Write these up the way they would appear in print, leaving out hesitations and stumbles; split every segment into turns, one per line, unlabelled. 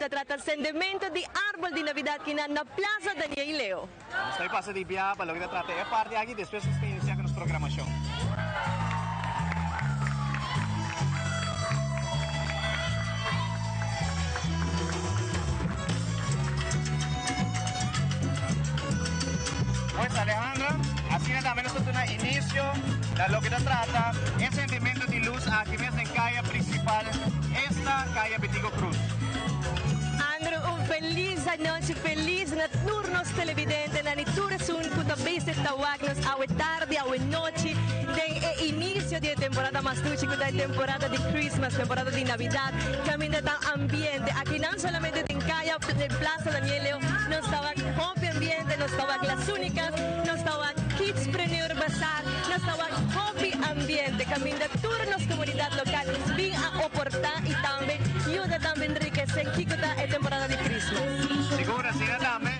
ta trata sendemento di arbol di Navidad kinan na Plaza Daniel Leo.
Nos ta pasa di bia pa loke ta trata e parti aki, despues nos ta inicia cu nos programacion. Pues Alejandra, asina tambe nos ta duna inicio na loke ta trata e sentimento di luz aki mes den caya principal, esta Caya Betico Cruz.
Andrew, un feliz anochi, feliz na tur nos televidentenan y tur esun cu ta bezig ta wak nos awe tardi, awe nochi, den e inicio di e temporada mas dushi cu ta e temporada di Christmas, temporada di Navidad, caminda tan ambiente. Akinan solamente den Caya, den Plaza Daniel Leo, nos ta wak hopi ambiente, nos ta wak Las Unicas, nos ta wak Kidspreneur Bazaar, nos ta wak hopi ambiente, caminda tur nos comunidad local bin a oporta y tambe yuda tambe enriquece kico ta e temporada di Christmas.
Sigur asina tambe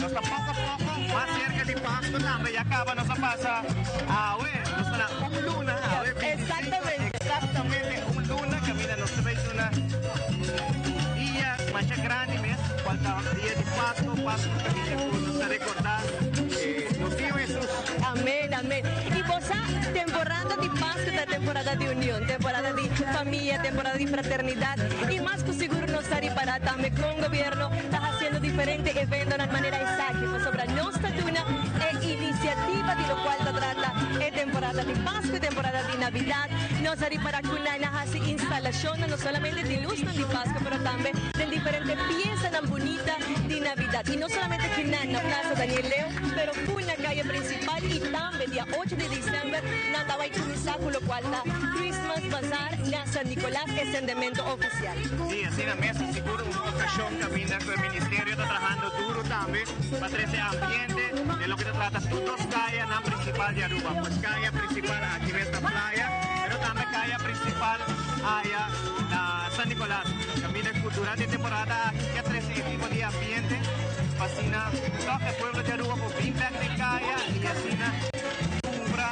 nos ta poco a poco mas cerca di Pasco tambe, ya caba nos a pasa awe, nos ta na un luna awe, 25, exactamente un luna caminda nos ta bay duna dia masha grandi mes, cual ta dia di Pasco, Pasco caminda cu nos ta recorda nos Niño Jesus.
Amen, amen. Y bo sa, temporada di Pasco ta temporada di union, temporada di famia, temporada di fraternidad y mas cu sigur nos ta ripara tambe con gobierno ta haciendo diferente eventonan manera esaki pasobra nos ta duna e iniciativa di locual ta trata e temporada di Pasco y temporada di Navidad. Nos a ripara cu nan a haci instalacionnan no solamente di luznan di Pasco pero tambe den diferente piezanan bunita di Navidad y no solamente kinan na Plaza Daniel Leo pero full na calle principal y tambe dia ocho di december nan ta bay cuminsa cu locual ta Christmas Bazaar na San Nicolas e sendemento oficial.
Sí, asina mes ta sigur un ocasion caminda cu e ministerio ta trahando duro tambe pa trece ambiente den loke ta trata tur dos cayanan principal di Aruba, pues caya principal aki mes na Playa pero tambe caya principal aya na San Nicolas caminda cu durante e temporada aki ke trece e tipo di ambiente pa asina toch e pueblo di Aruba por bin bek den caya y asina cumpra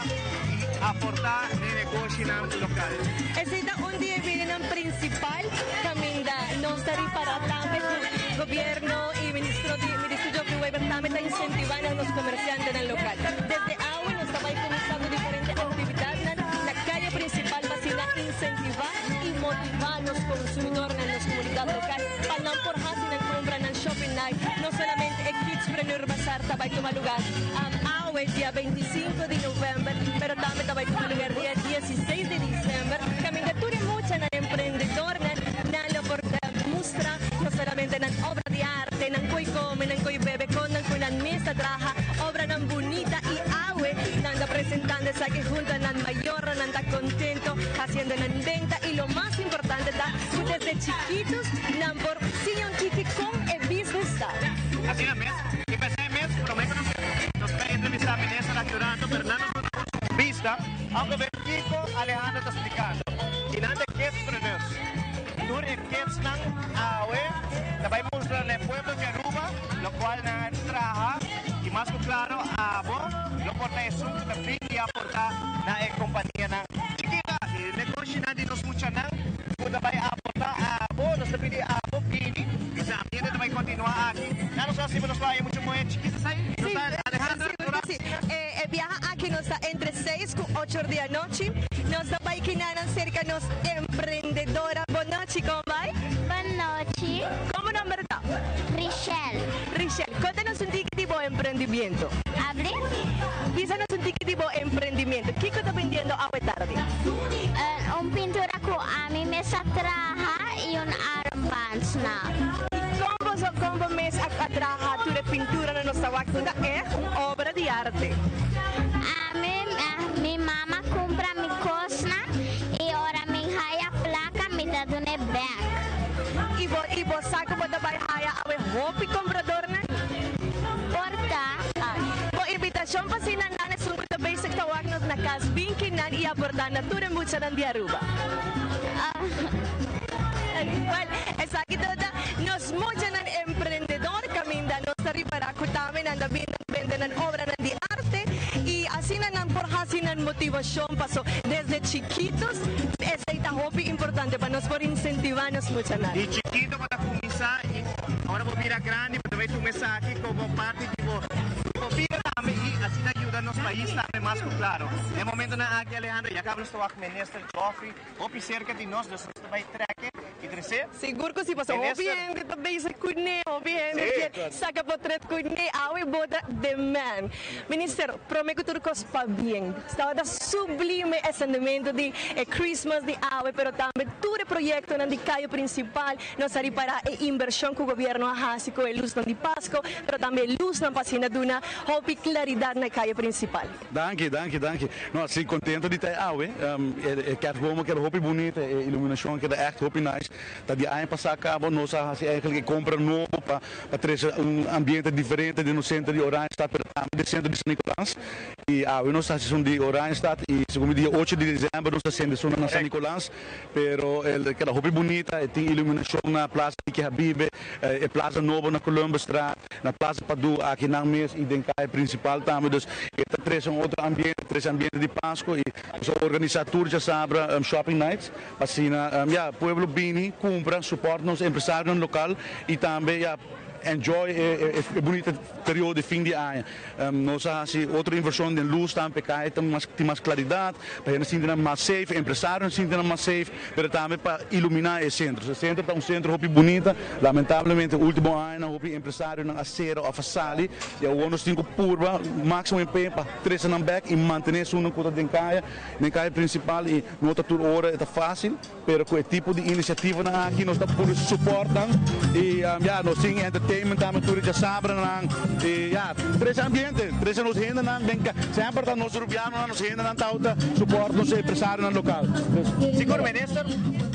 y aporta den negoshinan local.
Esey ta un di e biennan principal caminda nos ta ripara tambe cu gobierno y ministro di Ministro Geoffrey Wever tambe ta incentiva na nos comerciantenan local. Desde awe nos ta bay cuminsa cu diferente actividadnan na caya principal pa asina incentiva y motiva nos consumidornan, nos comunidad local pa nan por haci nan compra, nan shopping night. No solamente e Kidspreneur Bazaar ta bay tuma lugar awe dia 25 di november, pero tambe ta bay tuma lugar dia 16 di december caminda tur e muchanan emprendedornan nan lo por mustra no solamente nan obra di arte, nan koe come, nan koe bebe, con nan cu nan mes ta traha obranan bunita y awe nan ta presentando esaki hunto a nan mayornan, nan ta contento haciendo nan benta y lo mas importante ta cu desde chikitos nan por siña un tiki con e business ta.
Asina mes, y p'esei mes prome cu nos nos ta entrevista Minister aki un rato, pero nan nos duna un bista, aunke ber kico Alejandro ta splicando. Y nan ta kidspreneurs. Tur e kidsnan awe ta bay mustra na e pueblo di Aruba locual nan a traha y mas cu claro abo lo por ta esun cu ta bin y aporta na e companianan chikito aki. Negoshinan di nos muchanan cu ta bay aporta abo, nos ta pidi abo bini. Nos e ambiente ta bay continua aki. Na nos haci nos lo haya mucho moe chikito esai. Nos ta Alejandra Durán.
Sí, e biaha aki nos ta entre seis cu ocho or di anochi. Nos ta bay kinanan cerca nos emprendedora. Bon nochi, como bay?
Bon nochi.
Como nomber ta?
Richelle.
Richelle, conta nos un tiki di bo emprendimiento.
Abri?
Bisa nos un tiki di bo emprendimiento. Kico ta bendiendo awe tardi?
Un pintura cu ami mes a traha y un armbandsnan.
Y con boso, con bo mes a traha tur e pinturanan nos ta wak? Ta echt un obra di arte.
Ami, mi mama cumpra mi cosnan y ora mi haya placa mi ta dun'e bek.
Y bo, y bo sa cu bo ta bay haya awe hopi compradornan?
Por ta.
Bo invitacion pa asina nan esun cu ta bezig ta wak nos na cas bin kinan y aporta na tur e muchanan di Aruba. Well, esaki ta nos muchanan emprendedor caminda nos ta ripara cu tambe nan ta bin bende nan obranan di arte y asina nan por haci nan motivacion paso desde chikitos esey ta hopi importante pa nos por incentiva nos muchanan.
Di chikito bo ta cuminsa. bira grandi, bo ta bay tuma esaki como parti di bo bo bida tambe y asina yuda nos pais tambe mas cu claro. Na e momentonan aki Alejandro ya caba nos ta wak Minister Geoffrey hopi cerca di nos, dus nos ta bay trek e y trece.
Sigur cu si, pasobra hopi hende ta bezig cune, hopi hende kier saca potret cune, awe bo ta the man. Minister, prome cu tur cos pabien. Tabata sublime e sendimento di e Christmas di awe, pero tambe tur e proyectonan di cayo principal. Nos a ripara e inversion cu gobierno a haci cu e luznan di Pasco, pero tambe e luznan pa asina duna hopi claridad na e cayo principal.
Danki, danki, danki. No, si, contento di ta e awe. E kerstboom a keda hopi bunita, e iluminacion a keda echt hopi nice. Ta di aña pasa caba nos a haci eigenlijk e compra nobo pa pa trece un ambiente diferente den nos centro di Oranjestad, pero tambe den centro di San Nicolas. Y awe nos ta haci esun di Oranjestad y segun mi dia ocho di december nos ta sende esunnan na San Nicolas. Pero el keda hopi bunita, e tin iluminacion na Plaza Kiki Habibe, e plaza nobo na Columbusstraat, na Plaza Padu aki nan mes y den calle principal tambe. Dus e ta trece un otro ambiente, trece ambiente di Pasco y nos a organisa tur djasabra shopping nights pa asina ya pueblo bini cumpra, support nos empresarionan local y tambe ya enjoy e bunita periodo di fin di aña. Nos a hasi otro inversion den luz tambe pa e caya tin mas claridad, pa hende sinti nan mas safe, empresarionan sinti nan mas safe, pero tambe pa ilumina e centro. E centro ta un centro hopi bunita, lamentablemente ultimo añanan hopi empresarionan a cera of a sali y awor nos tin cu purba maximo empeño pa trece nan bek y mantene esunnan cu ta den caya, den caya principal y no ta tur ora e ta facil. Pero cu e tipo di iniciativanan aki nos ta puru support nan y ya nos tin entertainment tambe tur e djasabranan y ya trece ambiente, trece nos hendenan den ca semper ta nos rubianonan nos hendenan ta ta support nos empresarionan local.
Sigur minister,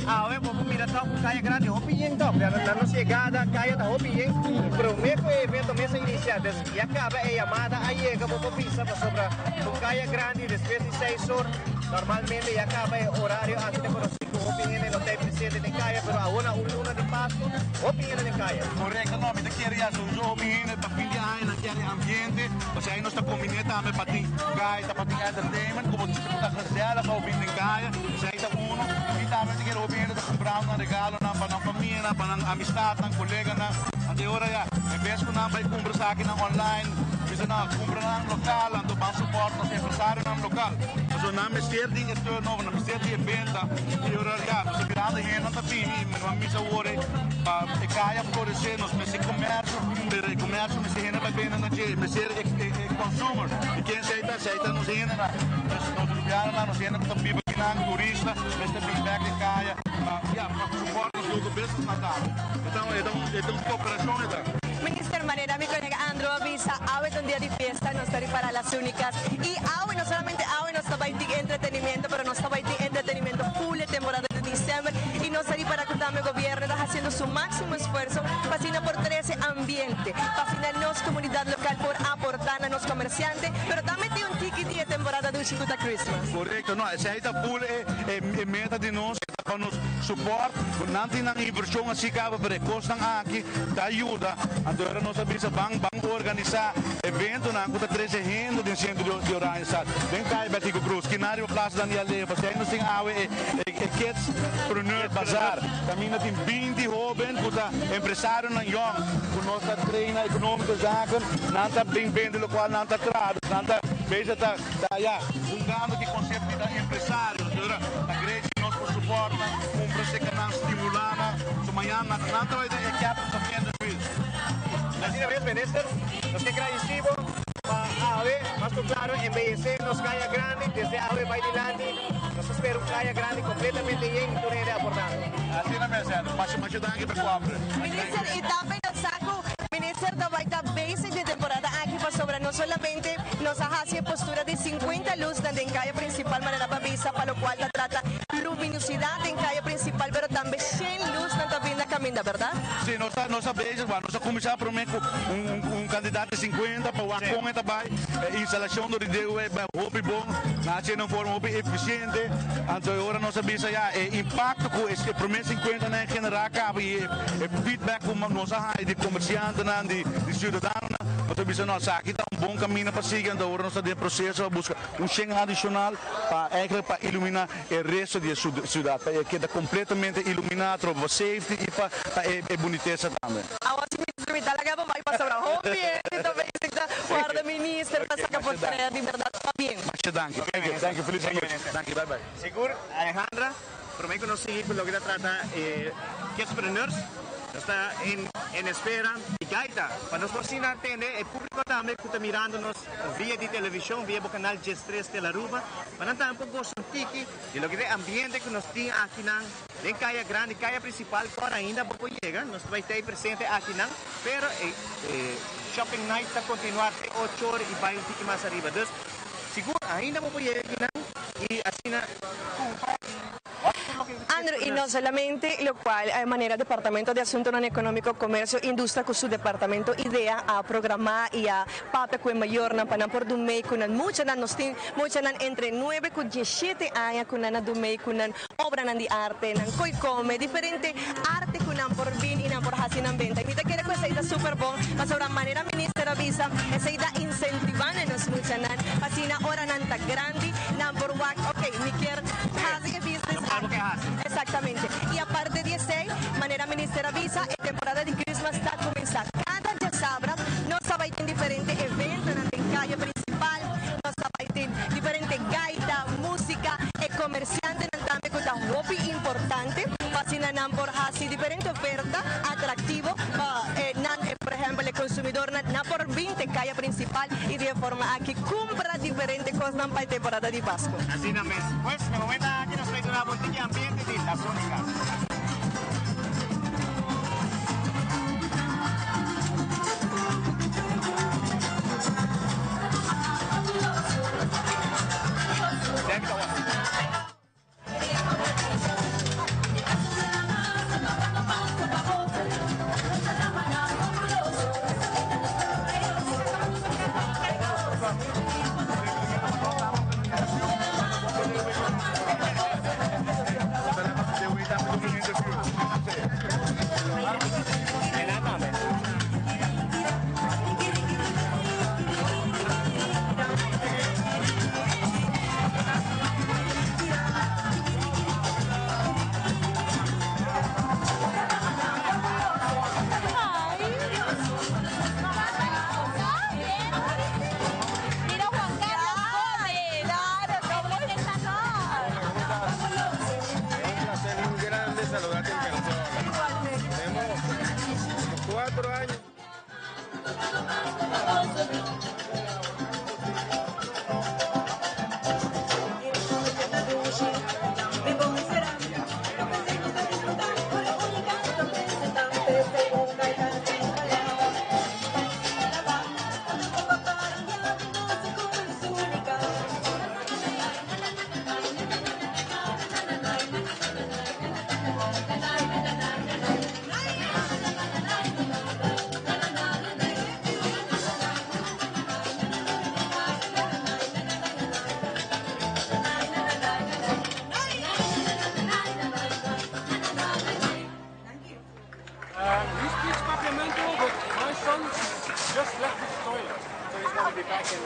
awe bo por mira tog cu caya grandi hopi yen tog, ya na nos yegada caya ta hopi yen prome cu e evento mes a inicia dus ya caba e yamada a yega bo por bisa pasobra cu caya grandi despues di seis or Normalmente ya caba e horario aki ta conoci cu hopi hende no ta e presente den caya, pero awor na un luna di Pascu, hopi hende den caya.
Correcto, no, mi ta kere ya sowieso hopi hende pa fin di aña nan kier e ambiente, pasobra ahí nos ta combine tambe pa tin gaita, pa tin entertainment, como si ta gezellig pa hopi hende den caya, esey ta uno, y tambe mi ta kere hopi hende ta cumprando nan regalonan pa nan famianan, pa nan amistadnan, coleganan, anto e ora ya, en bes cu nan bay cumpra esakinan online, bisa nan cumpra nan local, anto ban support nos empresarionan local. Pasobra nan mester di e turnover, nan mester di e benta. I ora ya, nos ta mirando e hendenan ta bini i nan misa awor e pa e kaya floresé, nos mester komersio, pero e komersio mester hende bai bende na dje, mester e e consumer. I ken esei ta? Esei ta nos hendenan. Nos nos rubianonan, nos hende ku ta biba akinan, turista, mester bin bèk e kaya pa ya, pa support nos local businessnan tambe. E ta e ta un e ta un koperashon e ta.
Minister, manera mi kolega Andro a bisa, awe ta un dia di fiesta, nos ta ripara Las Unicas y awe, no solamente awe nos ta bay tin entretenimiento, pero nos ta bay tin entretenimiento full e temporada di december y nos ta ripara cu tambe gobierno ta haciendo su maximo esfuerzo pa asina por trece ambiente, pa asina nos comunidad local por aporta na nos comerciante, pero tambe tin un tiki di e temporada dushi cu ta Christmas.
Correcto, no, esey ta full e e meta di nos, ta pa nos support, nan tin nan inversion asi caba, pero e cosnan aki ta yuda, anto ora nos a bisa ban ban organisa eventonan cu ta trece hende den centro di Oranjestad, den Calle Betico Croes, kina riba Plaza Daniel Leo, pasobra nos tin awe e e Kidspreneur Bazaar, caminda tin binti hoben cu ta empresarionan yong cu nos ta traina economico zaken, nan ta bin bende locual nan ta traha, dus nan ta bezig ta ta ya hungando ki concepto di ta empresario, anto ora ta great si nos por support nan, cumpra cerca nan, stimula nan, so mañana nan ta bay den e captains of industry.
Asina mes Minister, nos ke gradisi bo pa awe, mas ku klaro embeyesé nos kaya grandi, desde awe bai dilanti nos ta spera un kaya grandi kompletamente yen i tur hende aportando.
Asina mes Andrew, masha masha danki pa kuapre.
Minister, i tambe nos sa ku Minister ta bai ta bezig den temporada aki pasobra no solamente nos a hasi e postura di sinkuenta lusnan den kaya prinsipal manera pa bisa pa lokual ta trata luminosidat den kaya prinsipal pero tambe shen lusnan ta bin na kaminda, bèrdat?
Si, nos ta nos ta bezig, wak nos a kuminsá promé ku un un kantidat di sinkuenta pa wak kon e ta bai. E instalashon dor di DOW bai hopi bon, nan a hasié na un forma hopi efisiente. Anto e ora nos a bisa ya e impakto ku e promé sinkuentanan a generá kaba i e feedback ku nos a haña di komersiantenan, di siudadanonan. Nos a bisa no, esaki ta un bon camino pa sigui, anto awor nos ta den proceso pa busca un shen adicional pa eigenlijk pa ilumina e resto di e ciudad, pa e keda completamente ilumina atrobe pa safety y pa e buniteza tambe.
Awor si minister mi ta laga bo bai pasobra hopi hende ta bezig ta warda minister pa saca portret di berdad pabien.
Masha danki. Thank you, thank you. Feliz anochi. Danki, bye bye.
Sigur Alejandra, prome cu nos sigui cu loke ta trata e Kidspreneurs, nos ta en espera di gaita pa nos por asina tende e publico tambe cu ta mirando nos via di television, via bo canal diestres Telaruba, pa nan tambe por gosa un tiki di loke ta e ambiente cu nos tin akinan den Caya Grandi, Caya Principal, cu ora ainda bo por yega, nos ta bay ta presente akinan, pero e shopping night ta continua te ocho or y bay un tiki mas ariba. Dus, sigur ainda bo por yega akinan y asina cumpra y wak tur loke
Andrew, y no solamente locual manera Departamento di Asuntonan Economico, Comercio, Industria cu su departamento idea a programa y a papia cu e mayornan pa nan por dumey cu nan muchanan. Nos tin muchanan entre nuebe cu dieshete aña cu nan a dumey cu nan obranan di arte, nan coy come, diferente arte cu nan por bin y nan por haci nan benta. Y mi ta kere cu esey ta super bon pasobra manera Minister a bisa esey ta incentiva na nos muchanan pa asina ora nan ta grandi nan por wak ok mi kier haci e business aki. Exactamente. Y aparte di esey manera Minister a bisa e temporada di Christmas ta cuminsa. Cada diasabra nos ta bay tin diferente eventonan den calle principal, nos ta bay tin diferente gaita, musica, e comerciantenan tambe cu ta hopi importante pa asina nan por haci diferente oferta atractivo pa nan, por ehempel e consumidornan nan por bin te caya principal y di e forma aki cumpra diferente cosnan pa e temporada di Pasco.
Asina mes. Pues, na momento aki nos bay duna bo un tiki ambiente di La Sonica.
Un placer muy grande saludarte en persona. Tenemos como 4 años.
He speaks Papiamento, but my son just left the toilet, so he's gonna be back in.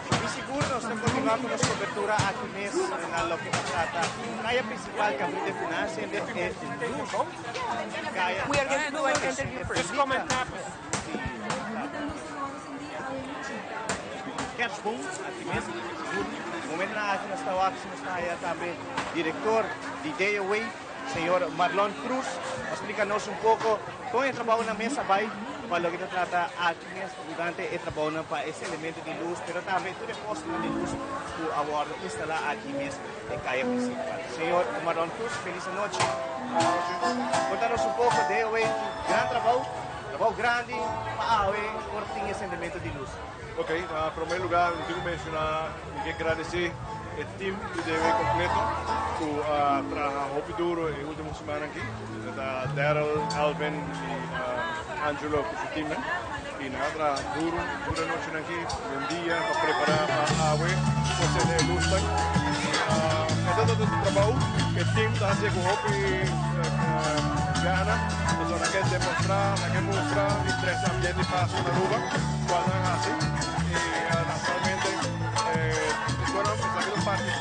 Y sigur nos ta continua cu nos cobertura aki mes na loke ta trata Caya Principal Cabrita Financia e luz Caya.
We are going to do an interview first.
Just come and tap it.
Kerstboom aki mes. Sigur momentonan aki nos ta wak si nos ta haya tambe director di DOW, señor Marlon Cruz, pa splica nos un poco con e trabounan mes a bay pa loke ta trata aki mes durante e trabounan pa ese elemento di luz, pero tambe tur e postenan di luz cu a wordo instala aki mes den Caya Principal. Señor Marlon Cruz, feliz anochi. Conta nos un poco, DOW, gran trabou, trabou grandi pa awe por tin ese elemento di luz.
Ok, na prome lugar mi tin cu menciona, mi ke agradece e team di DOW completo cu a traha hopi duro e ultimo siman aki. Ta Daryl, Alvin y Angelo cu su teamnan. Y nan a traha duro, duro e nochinan aki, den dia pa prepara pa awe por cende e luznan. E ta un trabou cu e team ta haci cu hopi gana, pasobra nan ke demostra. demostra, nan ke mustra y trece ambiente di Pasco na Aruba, cual nan haci. Y naturalmente, bueno, esaki ta un parti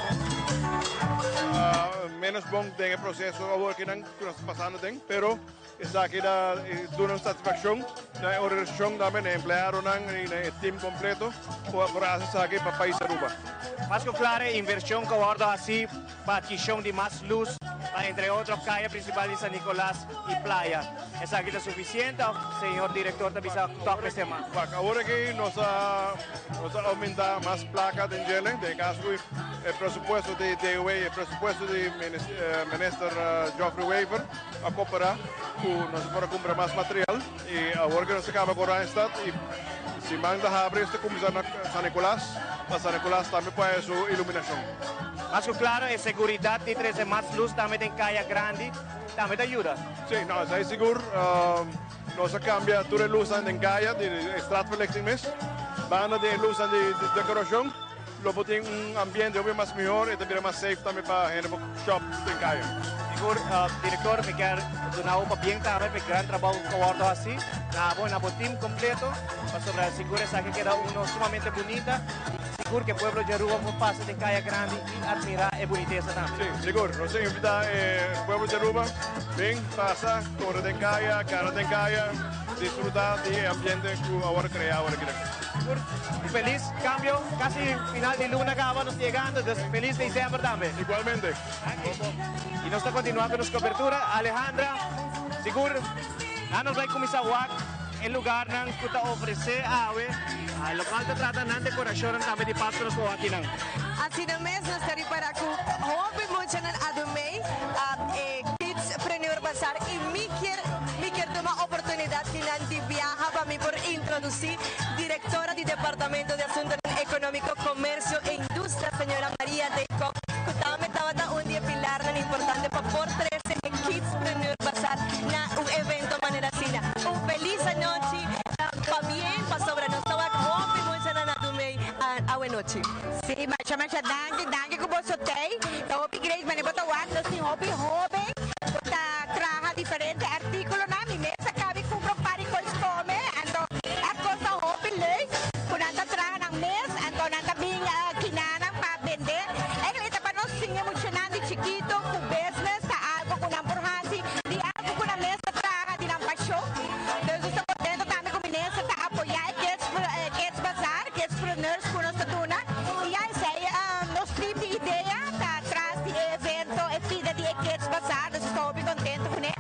menos bon den e proceso awor cu nan cu nos ta pasando den, pero esaki ta duna un satisfaccion na e organisacion tambe, na e empleadonan y na e team completo cu a por haci esaki pa pais Aruba.
Mas cu claro e inversion cu a wordo haci pa adkishon di mas lus pa entre otro kaya principal di San Nicolas y Playa. Esaki ta suficiente of señor director ta bisa tok mester mas?
Wak, awor aki nos a nos a aumenta mas placa den djele, den e caso cu e presupuesto di DOW y e presupuesto di Minister Geoffrey Wever a coopera cu nos a por a cumpra mas material y awor cu nos a caba cu Oranjestad y siman ta habri nos ta cuminsa na San Nicolas pa San Nicolas tambe por haya su iluminacion.
Mas cu claro e seguridad di trece mas luz tambe den caya grandi tambe ta yuda.
Si, no, esai sigur. Nos a cambia tur e luznan den caya di e straatverlichting mes. Banda di e luznan di decoracion lo por tin un ambiente hopi mas mihor y ta bira mas safe tambe pa hende por shop den caya.
Sigur, director, mi kier duna bo pabien tambe pa e gran trabou cu a wordo haci na abo y na bo team completo, pasobra sigur esaki a keda uno sumamente bunita. Sigur cu e pueblo di Aruba por pasa den Caya Grandi y admira e bunitesa tambe.
Si, sigur. Nos ta invita e pueblo di Aruba bin pasa, core den caya, cana den caya, disfruta di e ambiente cu a worde crea awor aki den.
Sigur. Un feliz cambio. Casi final di luna caba nos ta yegando, dus feliz december tambe.
Igualmente.
Y nos ta continua cu nos cobertura. Alejandra, sigur na nos bay cuminsa wak e lugarnan cu ta ofrece awe. Local ta trata nan decoracionnan tambe di Pasco nos por wak akinan.
Asina mes nos ta ripara cu hopi muchanan a dumey e Kidspreneur Bazaar y mi kier mi kier tuma oportunidad kinan di biaha pa mi por introduci directora di Departamento di Asuntonan Economico, Comercio e Industria señora Maria de Kock cu tambe tabata un di e pilarnan importante pa por trece e Kidspreneur Bazaar na un evento manera asina. Un feliz anochi. Pabien pasobra nos ta wak hopi muchanan a dumey awe nochi.
Sí, masha masha danki, danki ku boso tei. Ta hopi great manera bo ta wak nos tin hopi hoben ku ta traha diferente artíkulonan. Mi mes a kabi kumpra un par di kos kome, anto e kos ta hopi leuk ku nan ta traha nan mes, anto nan ta bin kinanan pa bende. Eigenlijk ta pa nos siña muchanan di chikito ku business ta algo ku nan por hasi, di algo ku nan mes ta traha di nan pashon. Dus nos ta contento tambe cu minister ta apoya e Kids Kids Bazaar, Kidspreneurs cu nos ta duna. Y ya esey nos team di idea ta tras di e evento, e fida di e Kids Bazaar, dus nos ta hopi contento cune.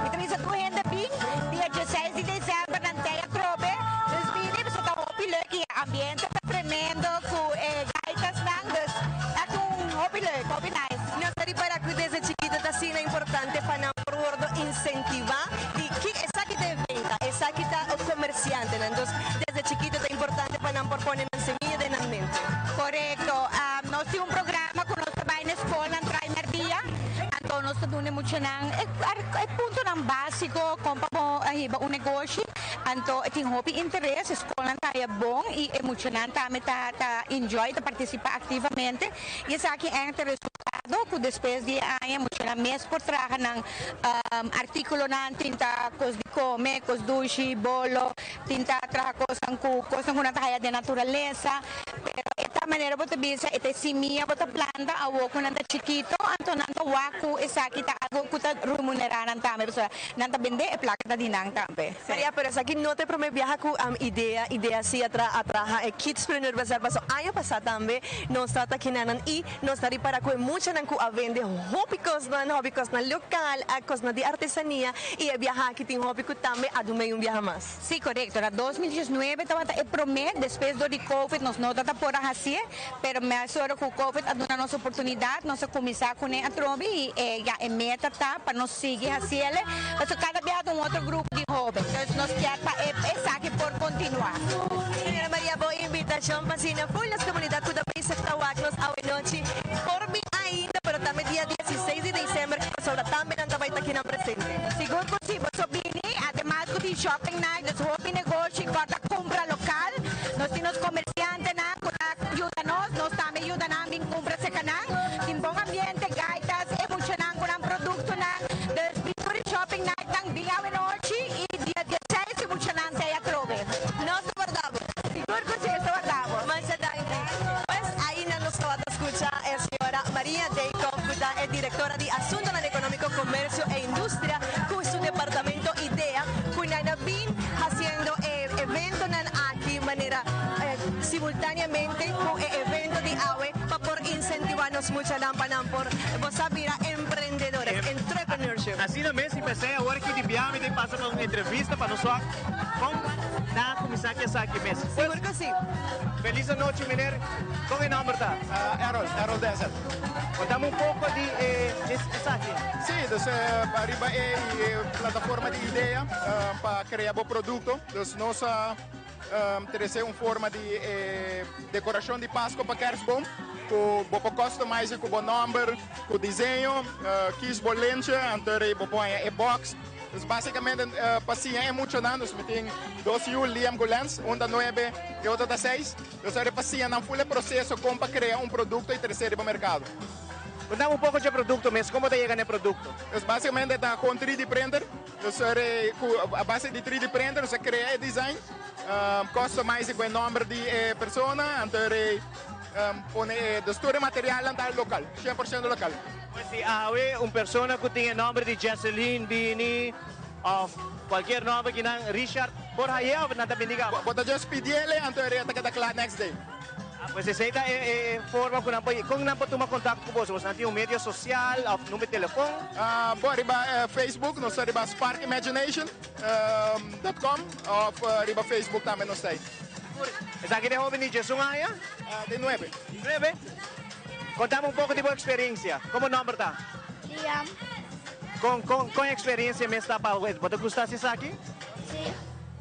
Mi ta bisa tur hende bin dia dieseis di december nan tey atrobe. Dus bini pasobra ta hopi leuk y e ambiente ta tremendo cu e gaitasnan, dus echt un hopi leuk, hopi nice.
Nos ta ripara cu desde chikito ta asina importante pa nan por wordo incentiva. Di ki esaki ta e venta, esaki ta e comerciantenan. Dus desde chikito ta importante pa nan por pone nan semilla den nan mente.
Corecto. Nos tin un programa cu nos ta bay na scolnan trai merdia, anto nos ta duna e muchanan e puntonan basico con pa bo hiba un negoshi. Anto e tin hopi interes, e scolnan ta haya bon y e muchanan tambe ta ta enjoy, ta participa activamente y esaki echt e resultado cu despues di e aña muchanan mes por traha nan Artíkulonan tin ta kos di kome, kos dushi, bolo, tin ta traha kosnan ku kosnan ku nan ta haya den naturalesa. Pero e ta manera bo ta bisa e ta e simia bo ta planta awor ku nan ta chikito, anto nan ta wak ku esaki ta algu ku ta remunerá nan tambe, pasobra nan ta bendé e plaka ta di nan tambe.
Maria, pero esaki no ta e promé biaha ku idea idea si a a traha e Kidspreneur Bazaar, pasobra aña pasá tambe nos tabata aki na nan i Nos ta ripara ku e muchanan ku a bende hopi kosnan, hopi kosnan lokal, kosnan di artesania i e biaha aki tin hopi ku tambe a dumei un biaha mas.
Sí, korekto. Na 2019 tabata e promé, despues dor di Covid nos no tabata por a hasié, pero mesora ku Covid a duna nos oportunidat, nos a kuminsá kuné atrobe i e ya e meta ta pa nos sigui hasiele, pasobra kada biaha ta un otro grupo di hóben, dus nos kier pa e esaki por kontinuá.
Señora Maria, bo invitashon pa asina full nos komunidat ku ta Bezig ta wak nos awenochi por bin ainda, pero tambe dia 16 di december pasobra tambe nan ta bai ta kinan presente.
Sigur cu si, boso bini, ademas cu tin shopping night, dus hopi negoshi corta cumpra local, nos tin nos comerciantenan cu ta yuda nos, nos tambe yuda nan bin cumpra cerca nan, tin bon ambiente, gaitas, e muchanan cu nan productonan, dus bin tur e shopping night nan bin awenochi y dia.
muchanan pa nan por bo sa bira emprendedores, entrepreneurship.
Asina mes y p'esey awor aki di bia mi tin pasa pa un entrevista pa nos wak con nan a cuminsa cu esaki mes.
Sigur cu si.
Feliz anochi meneer, con e nomber ta?
Errol, Errol Denzel.
Contame un poco di e esaki.
Si, dus ariba e plataforma di idea pa crea bo producto, dus nos a Trece un forma di e decoracion di Pasco pa kerstboom cu bo por customize cu bo nomber, cu diseño, kies bo lintje, anto rey bo por haña e box. Dus basicamente pa siña e muchanan, dus mi tin dos yu, Liam cu Lens, un ta nuebe y otro ta seis. Dus ora pa siña nan full e proceso con pa crea un producto y trece riba mercado.
Contame un poco dje producto mes, con bo ta yega na e producto?
Dus basicamente ta con 3D printer. Nos a re cu a base di 3D printer nos a crea e design, customize cu e nomber di e persona, anto re pone e, dus tur e materialnan ta local, cien por ciento local.
Pues si awe un persona cu tin e nomber di Jesseline bini of cualkier nomber ki nan Richard por haye of nan ta bini caba?
Bo ta just pidiele anto e re ta keda cla next day.
Ah, pues esey ta e forma cu nan por, con nan por tuma contacto cu boso? Boso nan tin un medio social of number di telefon?
Bo riba Facebook, nos ta riba sparkimagination dot com of riba Facebook tambe nos ta ey.
Esaki den hoben di djesun aña?
Den nuebe.
Nuebe? Contame un poco di bo experiencia. Como nomber ta?
Liam.
Con, con, con experiencia mes ta pa bo? Bo ta gusta haci esaki?
Si.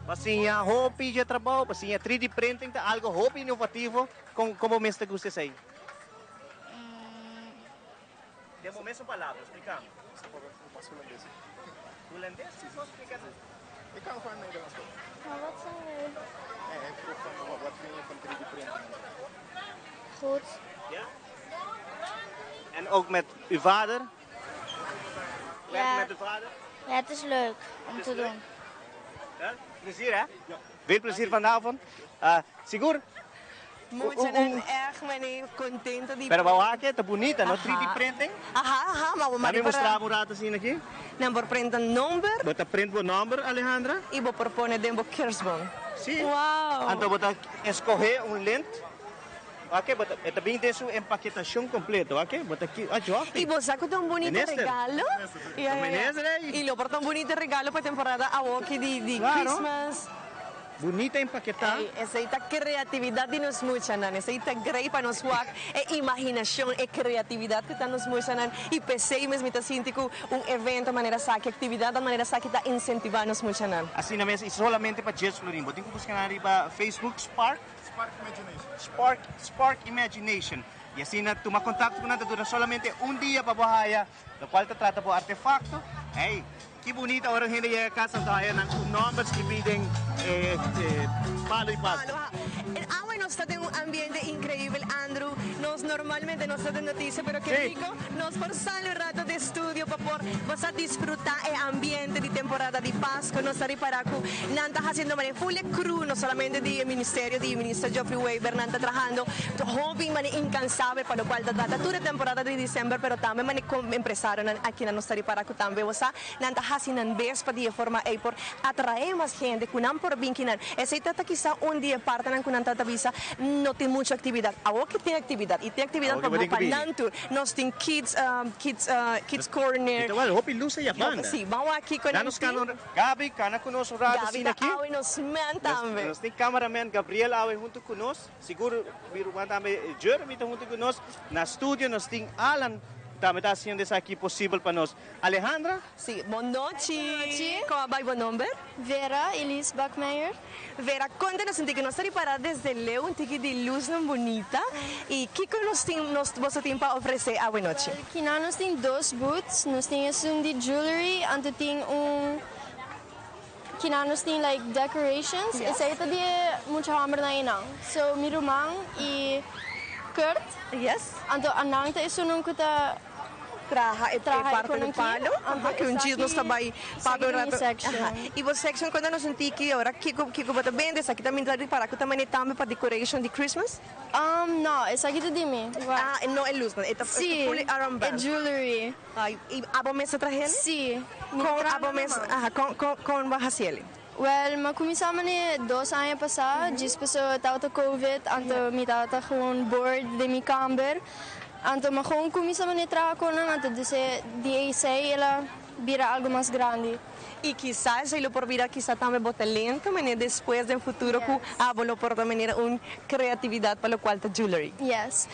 Pa siña hopi dje trabou, pa siña 3D printing ta algo hopi inovativo. Con con bo mes ta gusta esey? Den bo mesun palabra, splica mi.
Pas hulandes.
Hulandes? Si, no splica mi.
Ik kan gewoon Nederlands ook.
Maar wat zijn we?
Nee, hij vroeg van wat vind je van 3D printing?
Goed.
Ja? En ook met uw vader?
Ja.
Met uw vader?
Ja, het is leuk om te doen.
Ja? Plezier hè? Ja. Veel plezier vanavond. Sigur?
Muchanan echt mane contento di.
Pero bo wak ta bunita no 3D printing.
Aha aha ma bo
mari mustra bo un rato asina aki.
Nan por printa nomber.
Bo ta print bo nomber Alejandra.
Y bo por pone den bo kerstboom.
Si.
Wow.
Anto bo ta escoge un lint. Wak bo ta e ta bin den su empaketashon kompleto wak bo ta ki a jòf.
Y bo sa ku ta un bunito
Minister.
regalo. Ya ya ya.
Minister ey.
Y lo por ta un bunito regalo pa temporada awoki di di
Claro.
Christmas.
Bunita empaketá.
Ey, esey ta creatividad di nos muchanan. Esey ta grey pa nos wak e imaginacion, e creatividad cu ta nos muchanan. Y p'esey mes mi ta sinti cu un evento manera esaki, actividadnan manera esaki ta incentiva nos muchanan.
Asina mes y solamente pa Jess Florin. Bo tin cu busca nan riba Facebook Spark.
Spark Imagination.
Spark, Spark Imagination. Y asina tuma contacto cu nan ta dura solamente un dia pa bo haya locual ta trata bo artefacto. Ey, ki bunita ora un hende yega cas nan ta haya nan un nomber scribi den e palo y pasto.
Palo, ha. En awe nos ta den un ambiente increibel, Andrew. Nos normalmente nos ta den noticia, pero ke
Sí.
rico nos por sali un rato di estudio pa por bo sa disfruta e ambiente di temporada di Pasco. Nos ta ripara cu nan ta haciendo manera full e crew, no solamente di e ministerio di Minister Geoffrey Wever, nan ta trahando hopi manera incansabel pa locual ta trata tur e temporada di december, pero tambe manera con empresarionan aki nan nos ta ripara cu tambe bo sa nan ta haci nan bes pa di e forma ey por atrae mas hende cu nan por bin kinan. Esey ta ta kisa un di e partenan cu nan ta ta bisa no tin mucho actividad. Awor cu tin actividad y tin actividad
Awor
pa
cu bo tin
bo
cu
pa
bini.
nan tur. Nos tin kids kids kids corner.
Mi ta wak hopi luz aya banda.
Si, ban wak kiko nan
Danos
tin.
cana un Gaby, cana cu nos un rato
Gaby
asina
ta
aki.
awe nos man tambe.
Nos tin cameraman Gabriel awe hunto cu nos. Sigur mi ruman tambe Jeremy ta hunto cu nos. Na studio nos tin Alan tambe ta haciendo esaki posibel pa nos. Alejandra.
Si, bon nochi.
Bon nochi.
Como a bay bo nomber?
Vera Elise Bakmeijer.
Vera, conta nos un tiki, nos ta ripara desde leu un tiki di luznan bunita y kico nos tin, nos, boso tin pa ofrece awe nochi?
Wel, kina nos tin dos booths, nos tin esun di jewelry, anto tin un, kina nos tin like decorations,
Yes.
esey ta di e mucha hombernan eynan. So mi ruman y Kurt,
Yes.
anto anan ta esunnan cu ta.
Traha e
Traha e
parte di
konoki,
palo,
anto
aha, ku un djis nos ta bai
esaki
papia un
ta mi
rato.
section.
Aha, i bo section konta nos un tiki ora kiko kiko bo ta bende, esaki ta minta ripará ku ta manera tambe pa decoration di Christmas?
No, esaki ta di mi.
Ah, no e lusnan, e ta
Sí,
fully
e
armband.
jewelry.
Ay, i abo mes ta trahel?
Sí, mi
Kon
traha
abo
na
mes,
man.
aha, kon kon kon bo a hasiel?
Wel, mi a kuminsá manera dos aña pasá, djis pasobra tabata covid, anto mi tabata gewoon bored den mi kamber.
Anto mi a gewoon cuminsa mane traha con nan, anto dese di esey el a bira algo mas grandi.
Y kisa esey lo por bira kisa tambe bo talento mane despues den futuro cu abo lo por ta manera un creatividad pa locual ta jewelry.
Yes.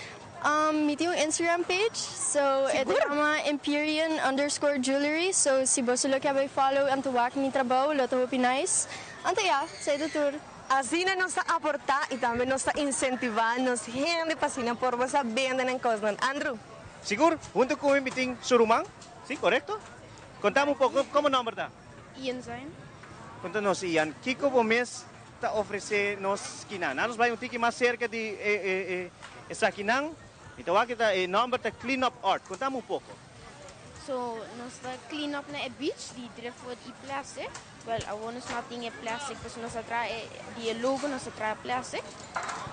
Mi tin un Instagram page, so e ta yama Empyrean underscore jewelry, so si boso lo ke bay follow anto wak mi trabou lo ta hopi nice. Anto ya, esey ta tur.
Asina nos ta aportá i tambe nos ta insentivá nos hende pa asina por bo sa bende nan kosnan. Andrew.
Sigur, huntu ku mi tin su ruman, si, korekto? Konta mi un poko, komo nòmber ta?
Ian Zain.
Konta nos, Ian, kiko bo mes ta ofresé nos kinan? Nan nos bai un tiki mas serka di e esakinan. Mi ta wak ku ta e nòmber ta Clean Up Art. Konta mi un poko.
So, nos ta clean up na e beach di driftwood i plastic. Well, awor nos no tin e plastic, pasobra nos a traha e, di e logo nos a traha plastic.